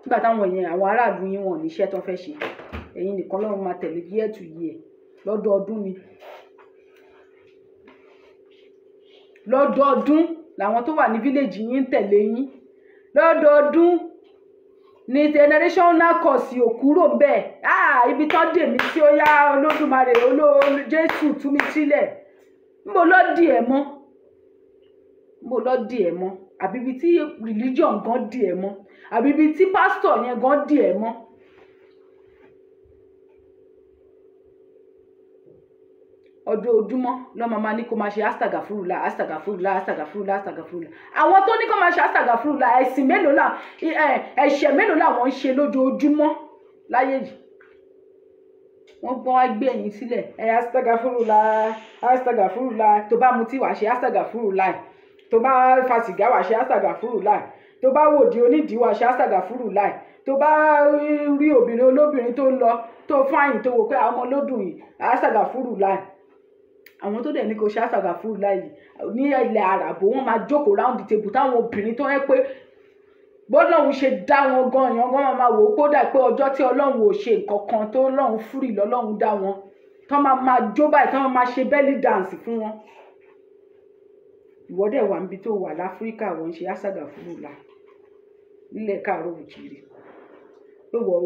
Nígbà táwọn yẹn, àwọn aráàlú yín, wọn ò ní iṣẹ́ tó fẹ́ ṣe, ẹ̀yin nìkan lọ́run máa tẹ̀lé year to year, lọ́dọọdún ni. Lọ́dọọdún làwọn tó wà ní village yín ń tẹ̀lé yín. Lọ́dọọdún ni generational curse ò kúrò ń bẹ̀. Ah, ibi tán dè mí sí, ó yá Olódùmarè, Jésù tú mi sílẹ̀. Níbo ló dì ẹ́ mọ́? Níbo ló dì ẹ́ mọ́? Àbí ibi tí religion gan dì ẹ́ mọ́? Àbí ibi tí pastor yẹn gan dì ẹ́ mọ́? Ọdọọdúnmọ́ ló máa ní kó máa ṣe astagafurula, astagafurula, astagafurula, astagafurula. Àwọn tó ní kó máa ṣe astagafurula, ẹ̀sìn mélòó là, ẹ̀ṣẹ̀ mélòó làwọn ń ṣe lójoojúmọ́ láyé yìí? Wọ́n gbọ́n wá gbé ẹ̀yìn sílẹ̀, ẹ astagafurula, astagafurula. Tó bá mutí wàá ṣe astagafurula. Tó bá fa sìgá, wàá ṣe àṣàgàfúrù láì. Tó bá wòdì onídìí, wàá ṣe àṣàgàfúrù láì. Tó bá rí obìnrin olóbìnrin tó ń lọ tó fáyìn, tó wò pé àwọn ọmọ lódùn yìí, àṣàgàfúrù láì. Àwọn tó dẹ̀ ní kò ṣe àṣàgàfúrù láì yìí ní ilẹ̀ àràbò, wọ́n máa jókòó round the table, táwọn obìnrin tó yẹ pé bọ́lọ́hún ṣe dá wọn gan, èèyàn gan máa wò ó kódà pé ọjọ́ tí Ọlọ́run ò ṣe nǹkan kan tó Ọlọ́run fúrì lọ́lọ́run dá wọn, tó máa máa jó báyìí, tó máa máa ṣe belly dance fún wọn. Ìwọ dẹ̀ wà níbi tó wà láfíríkà, wọ́n ń ṣe àṣàgàfúrù láì nílẹ̀ káàárọ̀ òjìrì pé wọ́n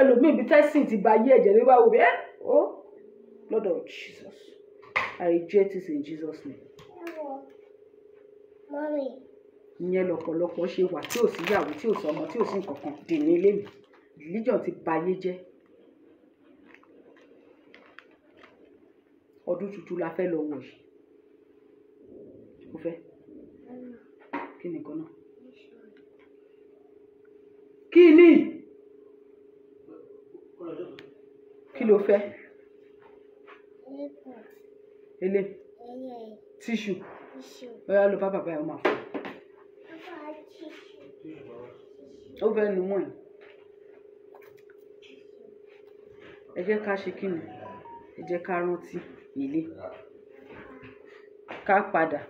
ẹlòmíì ibi tẹ́sìn ti ba ayé ẹ̀jẹ̀ ló bá wò bí ẹ́. Oh Lord of Jesus, I reject it in Jesus' name.
Mommy.
Ìyẹn lọ́pọ̀lọpọ̀ ṣe wà tí ò sí ìyàwó, tí ò sọmọ, tí ò sí nǹkan kan dì ní ilé mi. Religion ti ba ayé jẹ́. Ọdún tuntun la fẹ́ lọ wọ̀ yìí. O fẹ́ kí ni nǹkan náà? Kí ni? Kí ló fẹ́? Ele tissue. Bóyá ló bá bàbá ẹ̀, ó máa fún ó fẹ́ nu mọ́ ẹ̀. Ẹ jẹ́ ká ṣe kí ni? Ẹ jẹ́ ká rántí ilé, ká padà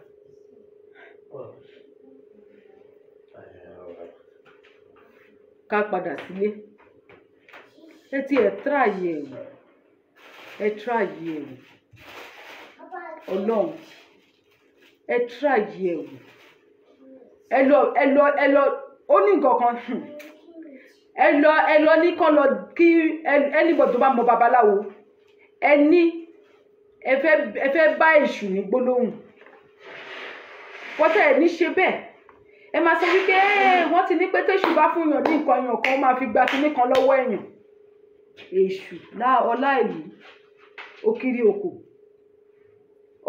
ká padà sílé. Ẹ ti ẹ̀ try ẹ̀ wò, ẹ try ẹ̀ wò. Ọlọ́run, ẹ try ẹ̀ wò. Ẹ lọ, ẹ lọ, ẹ lọ. Ó ní nǹkan kan. Ẹ lọ, ẹ lọ ní kán lọ kí anybody tó bá mọ babaláwo, ẹ ní ẹ fẹ́ bá èṣù ní gbólóhùn. Pọ́tẹ́ ẹ̀ ní ṣe bẹ́ẹ̀, ẹ máa sọ wípé wọ́n ti ní pé téṣù bá fún yàn ní nǹkan, èèyàn kan ó máa fi gba kinní kan lọ́wọ́ èèyàn. Èṣù ọlá ìlú òkiri òkò,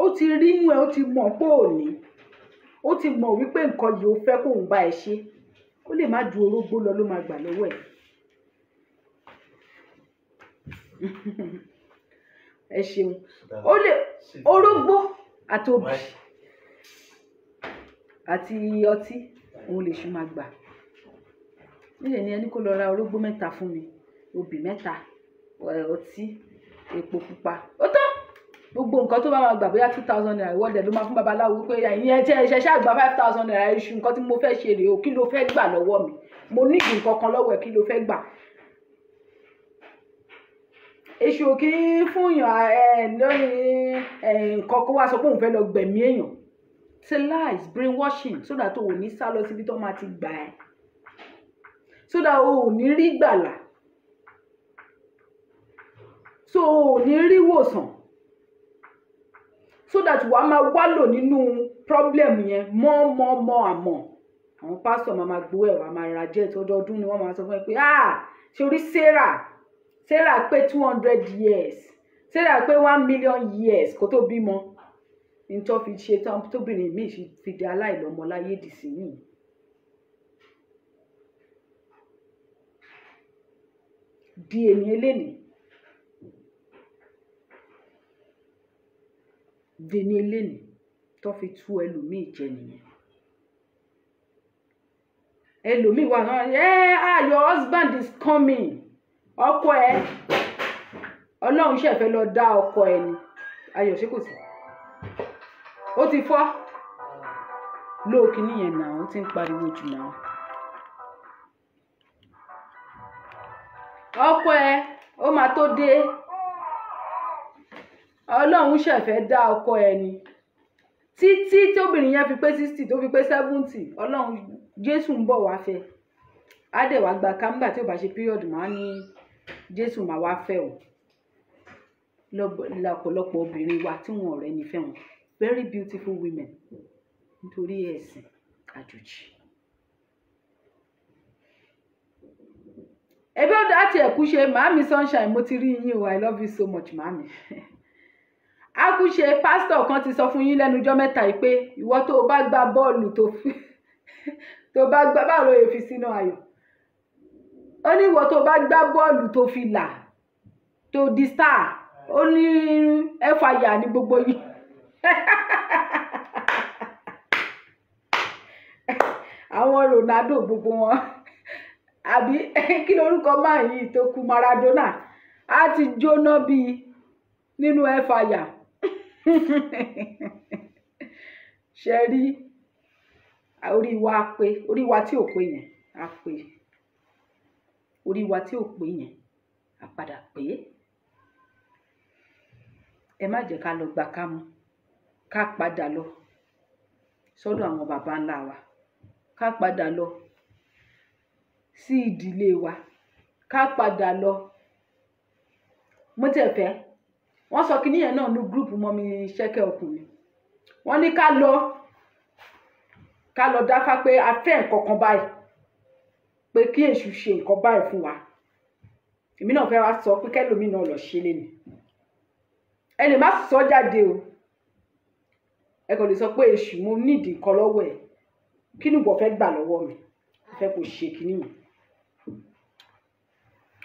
ó ti rí inú ẹ, ó ti mọ̀ pé òní, ó ti mọ̀ wípé nǹkan yìí ó fẹ́ kóun bá ẹ ṣe. Ó lè má ju orógbó lọ ló máa gbà lọ́wọ́ ẹ̀. Ẹ ṣeun. Ó lè orógbó àti obì àti ọtí, òun lè ṣù máa gbà nílẹ̀ ní ẹni kó lọ ra orógbó 3 fún mi, obì 3, ọtí, epo pupa. Ó tán. Gbogbo nǹkan tó bá máa gbà, bóyá ₦2,000, ìwọ́dẹ̀ ló máa fún babaláwo pé ìyẹn tí ẹ ṣe ṣáà gba ₦5,000. Iṣu nǹkan tí mo fẹ́ ṣe rèé o, kí ló fẹ́ gbà lọ́wọ́ mi? Mo ní nǹkan kan lọ́wọ́ ẹ̀, kí ló fẹ́ gbà? Èṣù ò kí ń fún yàn ẹ lórí nǹkan kó wá sọ pé òun fẹ́ lọ gbẹ̀mí èèyàn. It's a lies, brainwashing, so that o ò ní sá lọ síbi tó máa ti gbà ẹ́, so that o ò ní rí gbàlà, so o ò ní rí wòsàn, so that wàá máa wálò nínú problem yẹn mọ́ mọ́ mọ́. Àmọ́ àwọn pásítọ̀ máa máa gbowó ẹ̀, wàá máa ra jet. Ọdọọdún ni wọ́n máa sọ fún ẹ pé, ah, ṣorí Sarah, Sarah pé 200 years, Sarah pé 1 million years kó tó bímọ. Nítorí fi ṣe tán, tóbìnrin míì fi di aláìlọ́mọ láyé dì sí nìyí. Di ènìyàn elénìí, di ènìyàn elénìí, tó fi tú ẹlòmíì jẹ nìyẹn. Ẹlòmíì wà náà ẹ, ah, your husband is coming. Ọkọ ẹ, Ọlọ́run ṣe fẹ́ lọ dá ọkọ ẹ ni. Ayọ̀, ṣé kò sí? Ó ti fọ́ lóòkì nìyẹn náà, ó ti ń pariwo jù náà. Ọkọ ẹ ó máa tó dé, Ọlọ́run ṣe fẹ́ dá ọkọ ẹ ni. Títí tóbìnrin yẹn fi pé 60, tó fi pé 70, Ọlọ́run, Jésù ń bọ̀ wá fẹ́. Á dẹ̀ wá gba kámgbà tí ò bá ṣe period, máa ní Jésù máa wá fẹ́ o. Lọ́pọ̀lọpọ̀ obìnrin wa tí wọn ọ̀rẹ́ ní fẹ́ wọn, very beautiful women, nítorí ẹ̀sìn àjòjì. Ebi ó dá tiẹ̀ kú ṣe. Màámi Sunshine, mo ti rí yín o. I love you so much, màámi. Akúṣe pásítọ̀ kan ti sọ fún yín lẹ́nu ọjọ́ mẹ́ta yìí pé ìwọ tó o bá gbá bọ́ọ̀lù, tó fi tó bá gbá, báwo ló yẹ fi sínú ayọ̀? Ó ní ìwọ tó o bá gbá bọ́ọ̀lù tó fi là, tó di star, ó ní ẹ fàyà ní gbogbo yín. Àwọn Ronaldo gbogbo wọn, àbí kí lorúkọ máa yìí tó kú, Maradona, á ti jóná bíi nínú ẹ̀fàyà. Ṣe rí orí wa pé, orí wa tí ò pé yẹn á pé, orí wa tí ò pé yẹn á padà pé. Ẹ má jẹ́ ká lọ gba kámú, ká padà lọ sọ́dọ̀ àwọn baba ńlá wa, ká padà lọ sí ìdílé wa, ká padà lọ. Mo tiẹ̀ fẹ́ wọ́n sọ kinní yẹn náà ní gúrúùpù mọ́mi ṣẹ́kẹ́ ọkùnrin, wọ́n ní ká lọ, ká lọ dáfá pé a fẹ́ nǹkan kan báyìí, pé kí èṣù ṣe nǹkan báyìí fún wa. Èmi náà fẹ́ wá sọ pé kẹ́lòmíì náà lọ ṣe léni. Ẹ lè má sọ jáde o, ẹ kàn lè sọ pé èṣù, mo nídìí nǹkan lọ́wọ́ ẹ̀, kí ni ìwọ fẹ́ gbà lọ́wọ́ mi, mo fẹ́ kó ṣe kinní yẹn.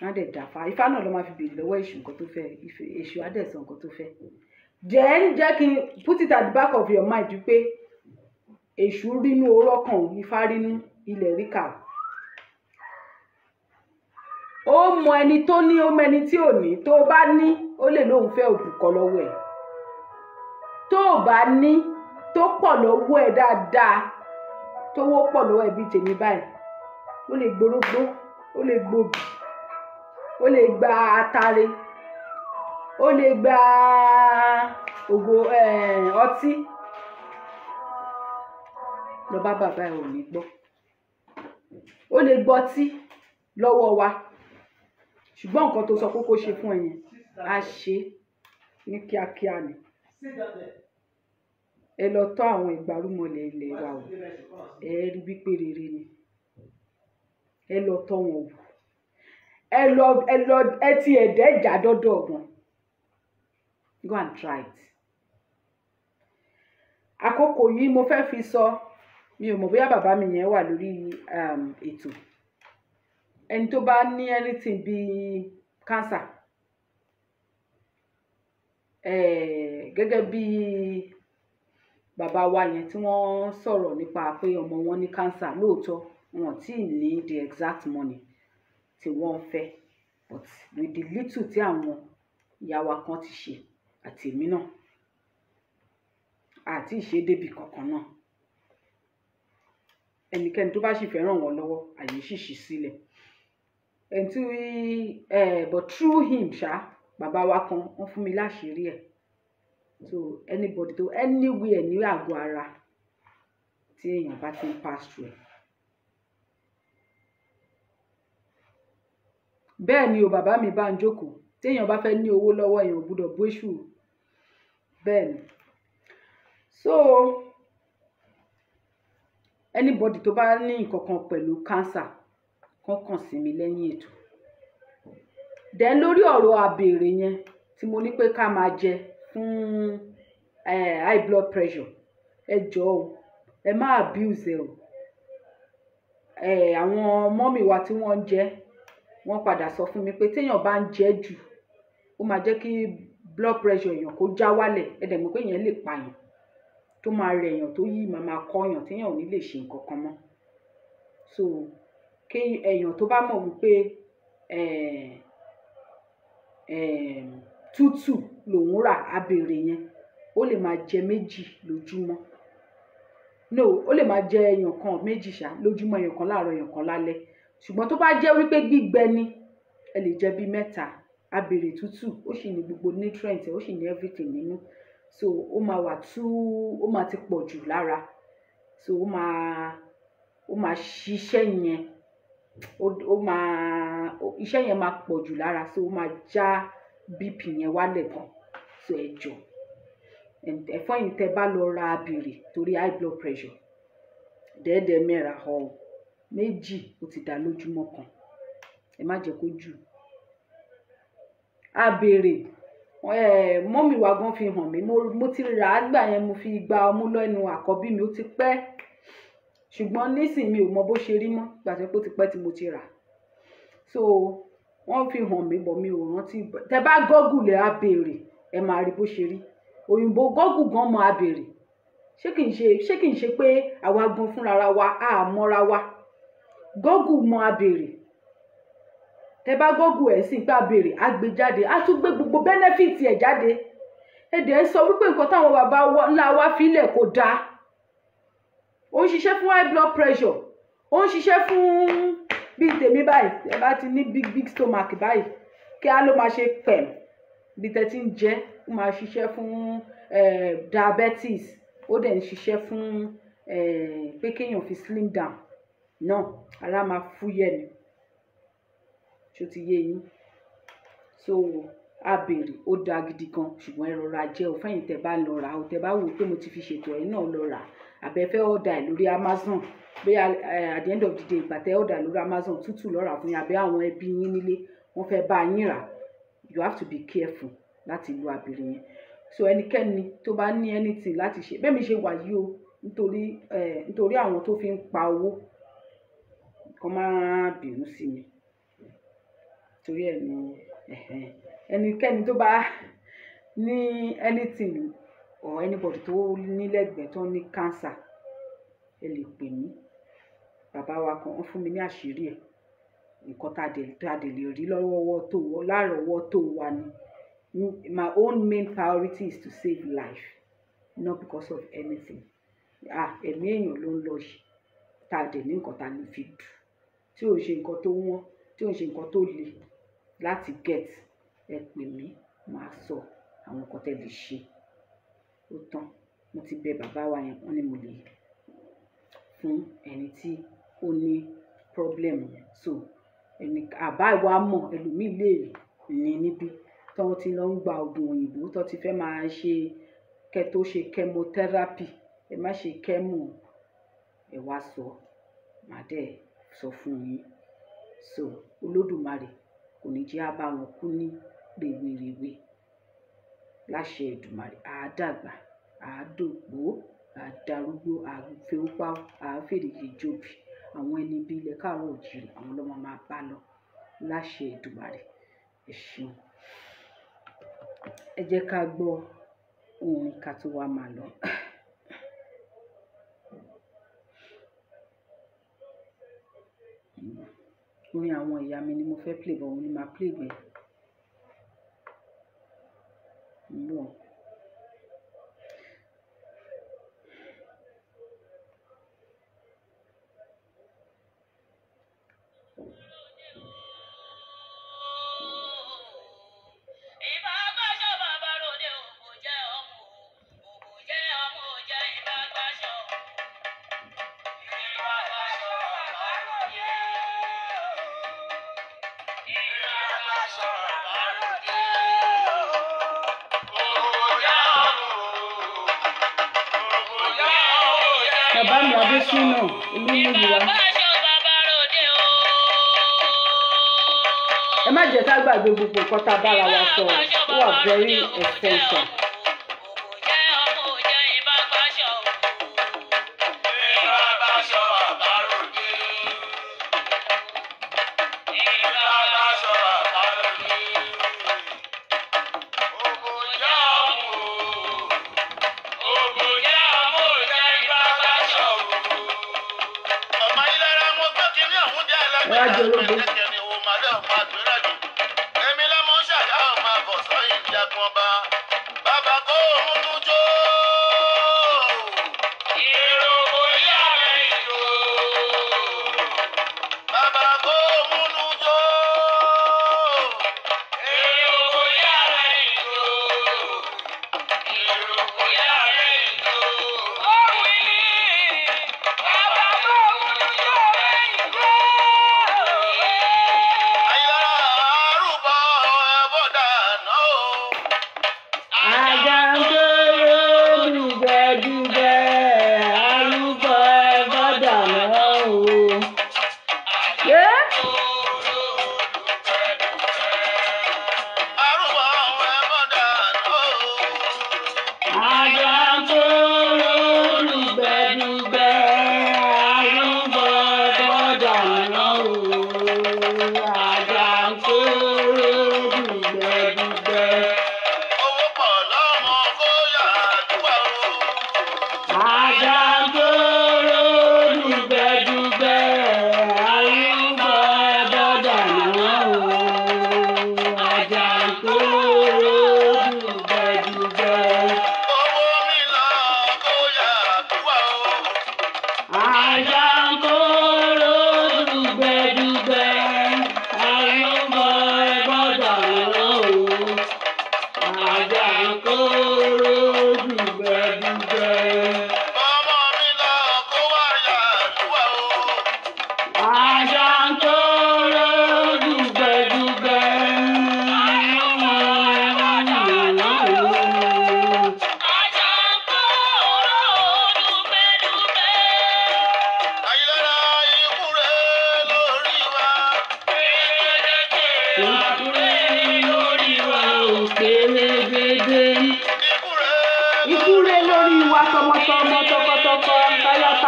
Wọ́n á dẹ̀ dáfá, ifá náà ló máa fi béèrè lọ́wọ́ èṣù nǹkan tó fẹ́, èṣù á dẹ̀ sọ nǹkan tó fẹ́. Then jẹ́ kí n put it at the back of your mind pé èṣù rínú oró kan, ifá rínú ilẹ̀ ríkà. Ó mọ ẹni tó ní, ó mọ ẹni tí ò ní. Tó o bá ní, ó lè lóun fẹ́ òbúkọ lọ́wọ́ ẹ̀. Tó o bá ní tó pọ̀ lọ́wọ́ ẹ̀ dáadáa, tówó pọ̀ lọ́wọ́ ẹ̀ bíi tèmi báyìí, ó lè gborógbó, ó lè gbòbì, ó lè gba atare, ó lè gba ògo ọtí. Lọ bá bàbá ẹ, ò ní gbọ́. Ó lè gbọ́tí lọ́wọ́ wa, ṣùgbọ́n nǹkan tó sọ pé kó ṣe fún ẹ yẹn, á ṣe ní kíákíá ni. Ẹ lọ tọ́ àwọn ìgbárùmọlẹ̀ ilẹ̀ wa o, ẹ rí wípé rere ni. Ẹ lọ tọ́ wọn wò, ẹ lọ, ẹ lọ, ẹ ti ẹ̀dẹ́ ìjà dọ́dọ̀ wọn. Go and try it. Àkókò yìí mo fẹ́ fi sọ, mi ò mọ̀ bóyá bàbá mi yẹn wà lórí ètò. Ẹni tó bá ní anything bíi cancer, gẹ́gẹ́ bí bàbá wa yẹn tí wọ́n sọ̀rọ̀ nípa pé ọmọ wọn ní cancer, lóòótọ́ wọn ò tí ì ní the exact money tí wọ́n ń fẹ́, but with the little tí àwọn ìyá wa kan ti ṣe àti èmi náà, àti ìṣe débi kankan náà. Ẹnikẹ́ni tó bá sì fẹ́ ràn wọ́n lọ́wọ́, àyè sì ṣí sílẹ̀. Ẹni tí but through him ṣá, bàbá wa kan wọ́n fún mi láṣìírí ẹ̀. So anybody tó anywhere ní àgọ́ ara tí èèyàn bá ti ń pass through ẹ̀. Bẹ́ẹ̀ ni o, bàbá mi bá ń jókòó, téèyàn bá fẹ́ ní owó lọ́wọ́, èèyàn ò gbúdọ̀ bú èṣù o. Bẹ́ẹ̀ ni. So anybody tó bá ní nǹkan kan pẹ̀lú cancer, kàn kàn sí mi lẹ́yìn ètò. Then lórí ọ̀rọ̀ àbèrè yẹn tí mo ní pé ká máa jẹ fún high blood pressure, ẹ jọ̀ọ́ o, ẹ má abuse ẹ o. Àwọn mọ́mì wa tí wọ́n ń jẹ, wọ́n padà sọ fún mi pé téèyàn bá ń jẹ jù, ó máa jẹ́ kí blood pressure èèyàn kó já wálẹ̀. Ẹ dẹ̀ mọ̀ pé èèyàn lè pààyàn, tó máa rẹ̀ èèyàn, tó yí máa máa kọ́yàn, téèyàn ò ní lè ṣe nǹkan kan mọ́. So kí èèyàn tó bá mọ̀ wípé tútù lòún rà abèrè yẹn, ó lè máa jẹ méjì lójúmọ́. No, ó lè máa jẹ èèyàn kan méjì ṣá lójúmọ́, èèyàn kan láàárọ̀, èèyàn kan lálẹ́. Ṣùgbọ́n tó bá jẹ́ wípé gbígbẹ ni, ẹ lè jẹ bí mẹ́ta. Abèrè tútù ó sì ní gbogbo nutrient, ó sì ní everything nínú. So ó máa wà tú, ó máa ti pọ̀ jù lára. So ó máa ṣiṣẹ́ yẹn, ó máa, iṣẹ́ yẹn máa pọ̀ jù lára, so ó máa já BP yẹn wálẹ̀ gan. So ẹ jọ̀ọ́, ẹ̀fọ́ yìí tẹ́ bá lọ ra abèrè torí high blood pressure, dẹ́ẹ̀dẹ́ mẹ́ra họ méjì ó ti dá lójúmọ́ kan, ẹ má jẹ́ kó jù. Abèrè mọ́mì wa gan fi hàn mí, mo ti rà á gbà yẹn, mo fi gba ọmú lẹ́nu àkọ́bí mi, ó ti pẹ́. Ṣùgbọ́n nísìnyí mi ò mọ bó ṣe rí mọ́, gbà tó pé ó ti pẹ́ tí mo ti rà. So wọ́n fi hàn mí, bọ̀ mi ò rántí. Tẹ́ bá Google ẹ̀ abèrè, ẹ máa rí bó ṣe rí. Òyìnbó Google gan mọ abèrè. Ṣé kì í ṣe pé àwa gan fúnra wa á mọ́ra wa? Google mọ abèrè. Tẹ bá Google ẹ̀ sí pé abèrè, á gbé jáde, á tún gbé gbogbo benefit ẹ̀ jáde. Ẹ dẹ̀ ń sọ wípé nǹkan táwọn bàbá ńlá wa filẹ̀ kò dáa. Ó ń ṣiṣẹ́ fún high blood pressure, ó ń ṣiṣẹ́ fún bíi tèmi báyìí. Ẹ bá ti ní big big stomach báyìí, kí á ló máa ṣe pẹ̀m bí tẹ ti ń jẹ. Ó máa ṣiṣẹ́ fún diabetes, ó dẹ̀ ń ṣiṣẹ́ fún pé kéèyàn fi slim down náà, ara máa fúyẹ́ ni. Ṣó ti yé yín? So abèrè ó dáa gidi gan, ṣùgbọ́n ẹ rọra jẹ́ ò fẹ́yìn tẹ́ bá lọ rà ó. Tẹ́ bá wò ó pé mo ti fi ṣètò ẹ̀ náà, lọ rà, àbẹ́fẹ́ order ẹ̀ lórí Amazon. Bóyá at the end of the day, ìgbà tẹ́ order lórí Amazon tútù lọ́ra fún yín, àbí àwọn ẹbí yín nílé wọ́n fẹ́ bá yín rà, you have to be careful láti lo abèrè yẹn. So ẹnikẹ́ni tó bá ní anything láti ṣe bẹ́ẹ̀ mi ṣe wà yìí o, nítorí àwọn tó fi ń pa owó kọ́ máa bínú sí mi, torí ẹ̀ ní ẹnikẹ́ni tó bá ní anything or anybody tó ní lẹ́gbẹ̀ẹ́ tó ní cancer, ẹ lè pè mí. Bàbá wa kan, wọ́n fún mi ní àṣírí ẹ̀, nǹkan tá a dẹ̀ lè rí lọ́wọ́ tó lárọ̀ọ́wọ́tó wa ni. My own main priority is to save life, not because of anything. Ah, ẹ̀mí èèyàn ló ń lọ yìí, tá a dẹ̀ ní nǹkan tá a lè fi dù, tí ò ń ṣe nǹkan tó wọ́n, tí ò ń ṣe nǹkan tó le láti get. Ẹ pè mí, màá sọ àwọn nǹkan tẹ́ lè ṣe. Ó tán. Mo ti bẹ bàbá wa yẹn, wọ́n ní mo lè fún ẹni tí ó ní problem yẹn. So ẹni àbá ìwà mọ̀, ẹlòmíì lè ní níbí tó ti lọ ń gba oògùn òyìnbó, tó ti fẹ́ máa ṣe kẹ́ tó ṣe chemotherapy. Ẹ má ṣe chemo, ẹ wá sọ, màá dẹ̀ sọ fún yín. So Olódùmarè kò ní jẹ́ á bá wọn kú ní rèwerèwe láṣẹ Èdùmàrè. Àá dàgbà, àá dògbó, àá darúgbó, àá fewúpá, àá fèrègì jobì. Àwọn ẹni bí ilẹ̀ káàárọ̀ òjìrì, àwọn ló máa bá lọ láṣẹ Èdùmàrè. Ẹ ṣeun. Ẹ jẹ́ ká gbọ́ orin ká tó wá máa lọ. Orin àwọn ìyá mi ni mo fẹ́ play, but òun ni màá play gbẹ̀yìn. Ń bọ̀.
Ìbá gbàṣọ bàbá ròde, òkò jẹ́ ọmọ òkò jẹ́ ọmọ jẹ́ ìbá gbàṣọ. Ìbá gbàṣọ bàbá ròde. Ìbá gbàṣọ bàbá ròde. Òkò jẹ́ ọmọ òkò jẹ́ ọmọ jẹ́.
Bàbá mi Adésínà Olúmúyìwá.
Ìbá gbàṣọ bàbá ròde o.
Ẹ má jẹ́ ká gbàgbé gbogbo nǹkan tá a bára wa sọ. Ó wà very essential.
Òkò jẹ́ ọmọ jẹ́ ìbá gbàṣọ.
Ìbá gbàṣọ bàbá ròde. Ìbá gbàṣọ bàbá ròde. Ògò jẹ́ ọmọ ògò jẹ́ ọmọ jẹ́ ìbá gbàṣọ.
Ọmọ ayélujára mo gbọ́ kínní ọ̀hún jẹ́
Ẹ wá jẹ orógbó.
ẹlẹ́gbẹ̀ẹ́ ni o máa dẹ́ ọ̀pá àgbérájò. Èmi lọ́mọ ń ṣàdá ọmọ àbọ̀ sọ́yìn ìjagun ọba. Bàbá kó òun tún jó.
Èrò kò yá rẹ̀ ìjò.
Bàbá kó òun tún jó.
Èrò kò yá rẹ̀ ìjò. Èrò kò yá rẹ̀ ìjò.
Ó wí ní bàbá kó òun jó ìjó.
Ayélujára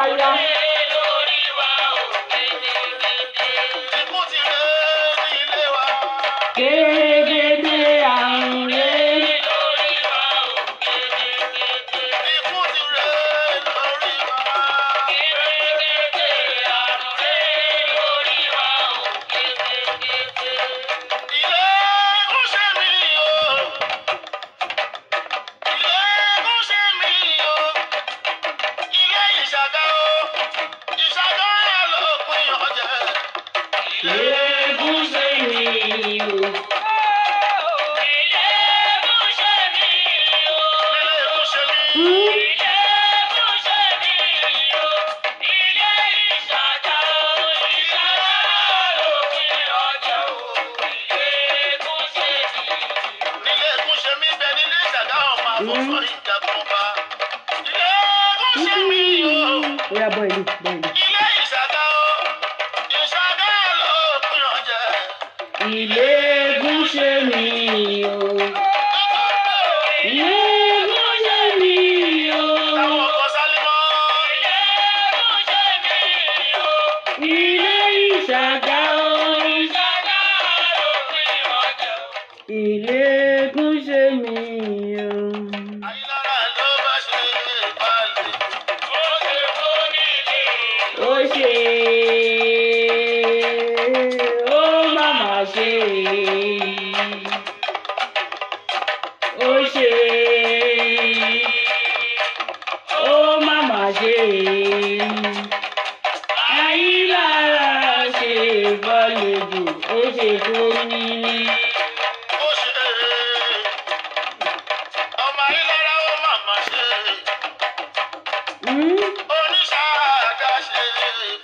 Bá yá.
Lórí wa ò kétékété.
Ikú ti ré nílé wa.
Gègédé àrùn rè.
Lórí wa ò kétékété.
Ikú ti ré lórí wa.
Kétékété àrùn rè lórí wa ò kétékété.
Ilé kò ṣe mí o. Ilé kò ṣe mí o. Ilé ìṣàgá o. Ìṣàgá lópin ọjà.
Eégún ṣe mí o.
Ilé kò ṣe mí o.
Ilé kò ṣe mí.
Ilé kò ṣe mí o. Ilé ìṣàgá o. Ìṣàgá lópin ọjà o. Ilé kò ṣe mí o.
Nílé kò ṣe mí bẹ nílé ìṣàgá ọmọ àfọ̀sọ́ ìjàgbọ̀n bá. Ilé kò ṣe mí o.
Ó yá, bọ́ ìlú, bọ́ ìlú.
Ilé ìṣàgá o. Ìṣàgá lópin ọjà.
Ilé-eégún ṣe mí o. Ilé-eégún ṣe mí o.
Táwọn ọkọ̀ sálímọ́.
Ilé kò ṣe mí o.
Ilé ìṣàgá o.
Ìṣàgá lópin ọjà o.
Ilé-eégún ṣe mí o.
Ayílára ló bá ṣe balẹ̀.
Ó ṣe fún nílé.
Ó ṣe ó màmá ṣe ó ṣe ó màmá ṣe Ayílára ṣe balẹ̀jù ó ṣe tó nílé.
Ó ṣe ọmọ Ayílára ó màmá ṣe. Oníṣàgá ṣe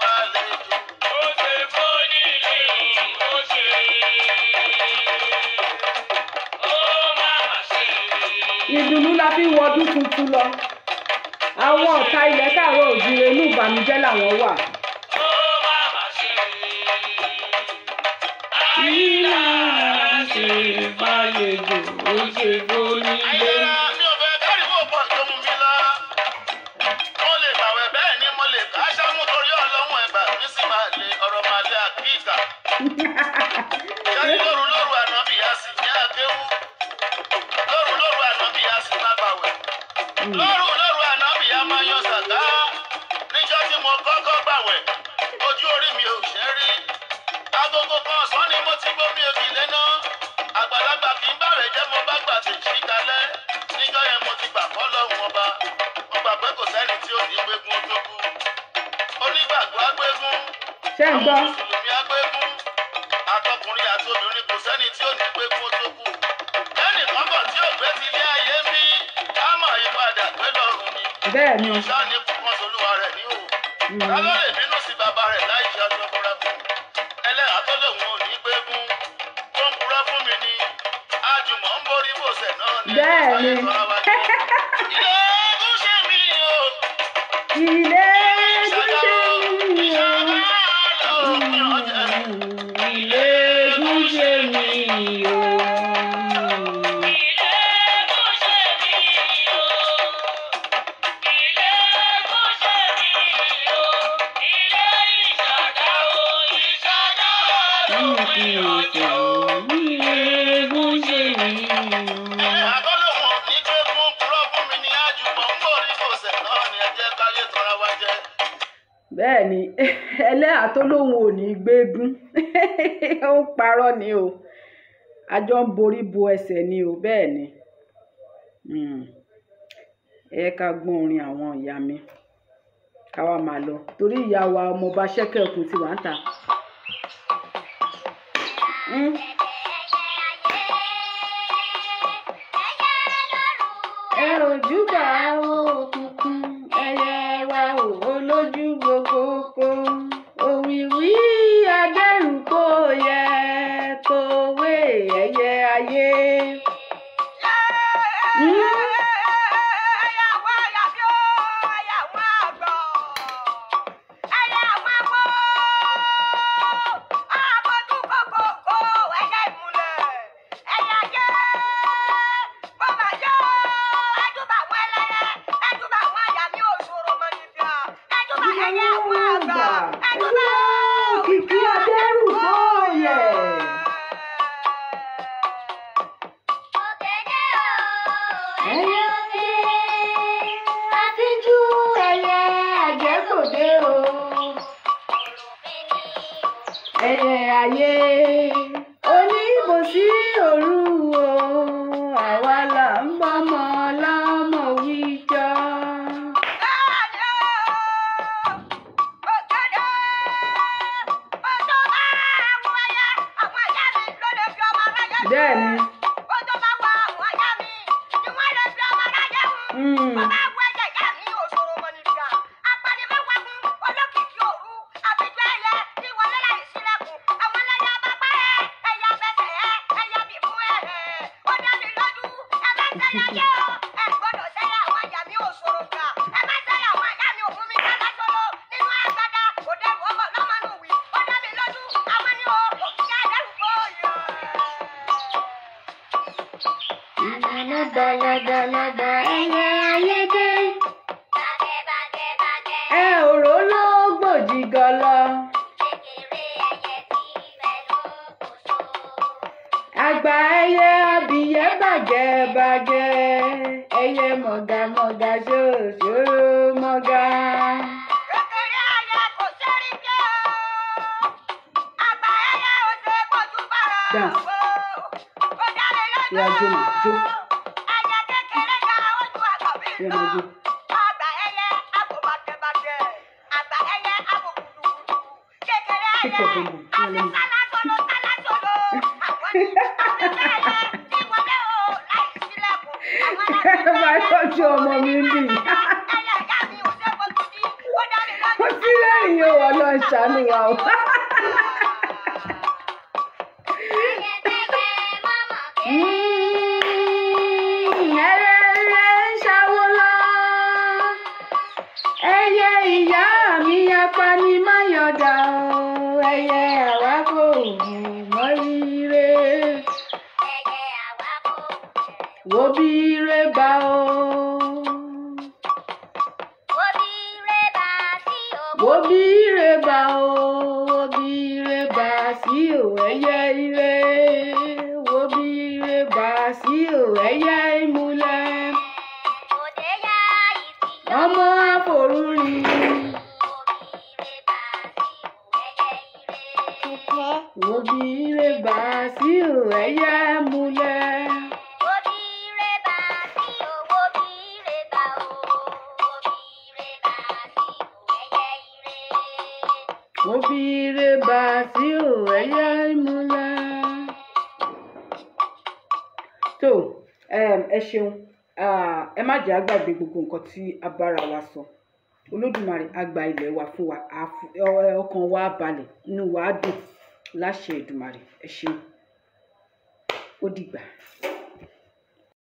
balẹ̀ jù.
Ó ṣe fún nílé. Ó ṣe ó màmá ṣe.
Ìdùnnú la fi ń wọ ọdún tuntun lọ. Àwọn ọ̀tá ilẹ̀ káàárọ̀ òjìrè, inú ìbànújẹ́ làwọn wà.
Ó màmá ṣe.
Ayílára ṣe balẹ̀jù ó ṣe tó nílé.
Ayílára mi ò fẹ́ káríwó pọ̀ tó mú mi lọ. Mo lè gbàwẹ̀ bẹ́ẹ̀ ni mo lè ká sámú torí ọlọ́run ẹ̀bà mi sì máa lè ọ̀rọ̀ máa lé àkíkà. Jáde lóru lóru àná bí a sì ní akéwú. Lóru lóru àná bí a sì máa gbàwẹ̀. Lóru lóru àná bí a máa yan sàká. Níjọ́ tí mo kọ́kọ́ gbàwẹ̀, ojú orí mi ò ṣe rí. Agogo kan ọ̀sán ni mo ti gbómi ògì léná. Àgbàlagbà kì í bàrẹ̀ jẹ́ mo bá gbà tèjì kalẹ̀. Níjọ́ yẹn mo ti gbà fọ́ lọ́hùn ọba. Mo gbà pé kò sẹ́ni tí ò ní gbégun tó kú. Onígbàgbọ́ agbégún.
Ṣé ń gbọ́?
Àwọn mùsùlùmí agbégún. Àtọkùnrin àti obìnrin kò sẹ́ni tí ò ní gbégún tó kú. Lẹ́nìkan bọ̀ tí ò gbé ti ilé ayé ń bí. Á mọ̀ ìpadà pé lọ́rùn ni.
Bẹ́ẹ̀ ni.
Ṣáà ní kú kan solúwa rẹ̀ ní òun. Ta ló lè bínú sí bàbá rẹ̀ láì ṣe aṣọ búra fún? Ẹlẹ́hàá tó lòun ò ní gbégún. Tó ń purọ́ fún mi ni. Àjùmọ̀ ń borí bòsẹ̀ náà ni.
Bẹ́ẹ̀ ni.
Ilé kún ṣe mí o.
Ilé gún ṣe mí o.
Ìṣàgá lópin ọjà.
Ilé-eégún ṣe mí o.
Ilé kò ṣe mí o. Ilé kò ṣe mí o. Ilé ìṣàgá o. Ìṣàgá lópin ọjà o.
Ilé-eégún ṣe mí o.
Ẹlẹ́hàá tó lòun ò ní gbégún purọ́ fún mi ni. Àjùmọ̀ ń borí bòsẹ̀ náà ni. Ẹ jẹ́ káyé tọ́ra wa jẹ.
Bẹ́ẹ̀ ni, ẹlẹ́hàá tó lóun ò ní gbégún, ó ń parọ́ ni o. Àjọ ń borí bo ẹsẹ̀ ni o. Bẹ́ẹ̀ ni. Mm. Ẹ ká gbọ́n orin àwọn ìyá mi ká wá máa lọ torí ìyá wa ọmọọba ṣẹ́kẹ̀kùn ti wà ń ta. Mm.
Ẹ ò júbà òkùnkùn, ẹyẹ wa ò olójú gbogbogbò. Òwìwí adẹ́rù kò yẹ kówé ẹyẹ ayé.
Mm. Ẹyẹ ayé oníbòsí òru o, àwa là ń bọ́mọ lọ́mọ wíjọ. Bẹ́ẹ̀ ni. Lọ́gbọ̀lọ́gbọ̀lọ́gbọ̀ ẹyẹ ayé dé. Ẹ òró ló gbòjì gọlọ. Àgbà ẹyẹ abìyẹ́ bàjẹ́ bàjẹ́. Ẹyẹ mọ̀gàmọ̀gà ṣòṣòro mọ̀gà. Dance. Ìyá jó mà jó. Ìyá máa jó. Shake your bum bum. Come on, let me see. Bá tọ́jú ọmọ mi ń bì. Mo ti lẹ́rìn yóò wọ́n lọ ṣàánú wa o. Ẹyẹ ń ṣàwó lọ. Ẹyẹ ìyá mi apanimáyọ̀dà o. Ẹyẹ àwa kò mọ̀ ire. Wo bí ire bá o. Wo bí ire bá o. Wo bí ire bá sí o. Ẹyẹ ire. Wo bí ire bá sí o. Ẹyẹ ìmùlẹ̀. Ọmọ àforúrin. Wo bí ire bá sí o. Ẹyẹ ìmùlẹ̀. Wo bí ire bá sí o. Ẹyẹ ìmùlẹ̀. Tó ẹ ṣeun. Ẹ má jẹ́ á gbàgbé gbogbo nǹkan tí a bára wa sọ. Olódùmarè á gba ilẹ̀ wa fún wa, ọkàn wa á balẹ̀, inú wa á dùn láṣẹ Èdùmàrè. Ẹ ṣeun, ó dìgbà.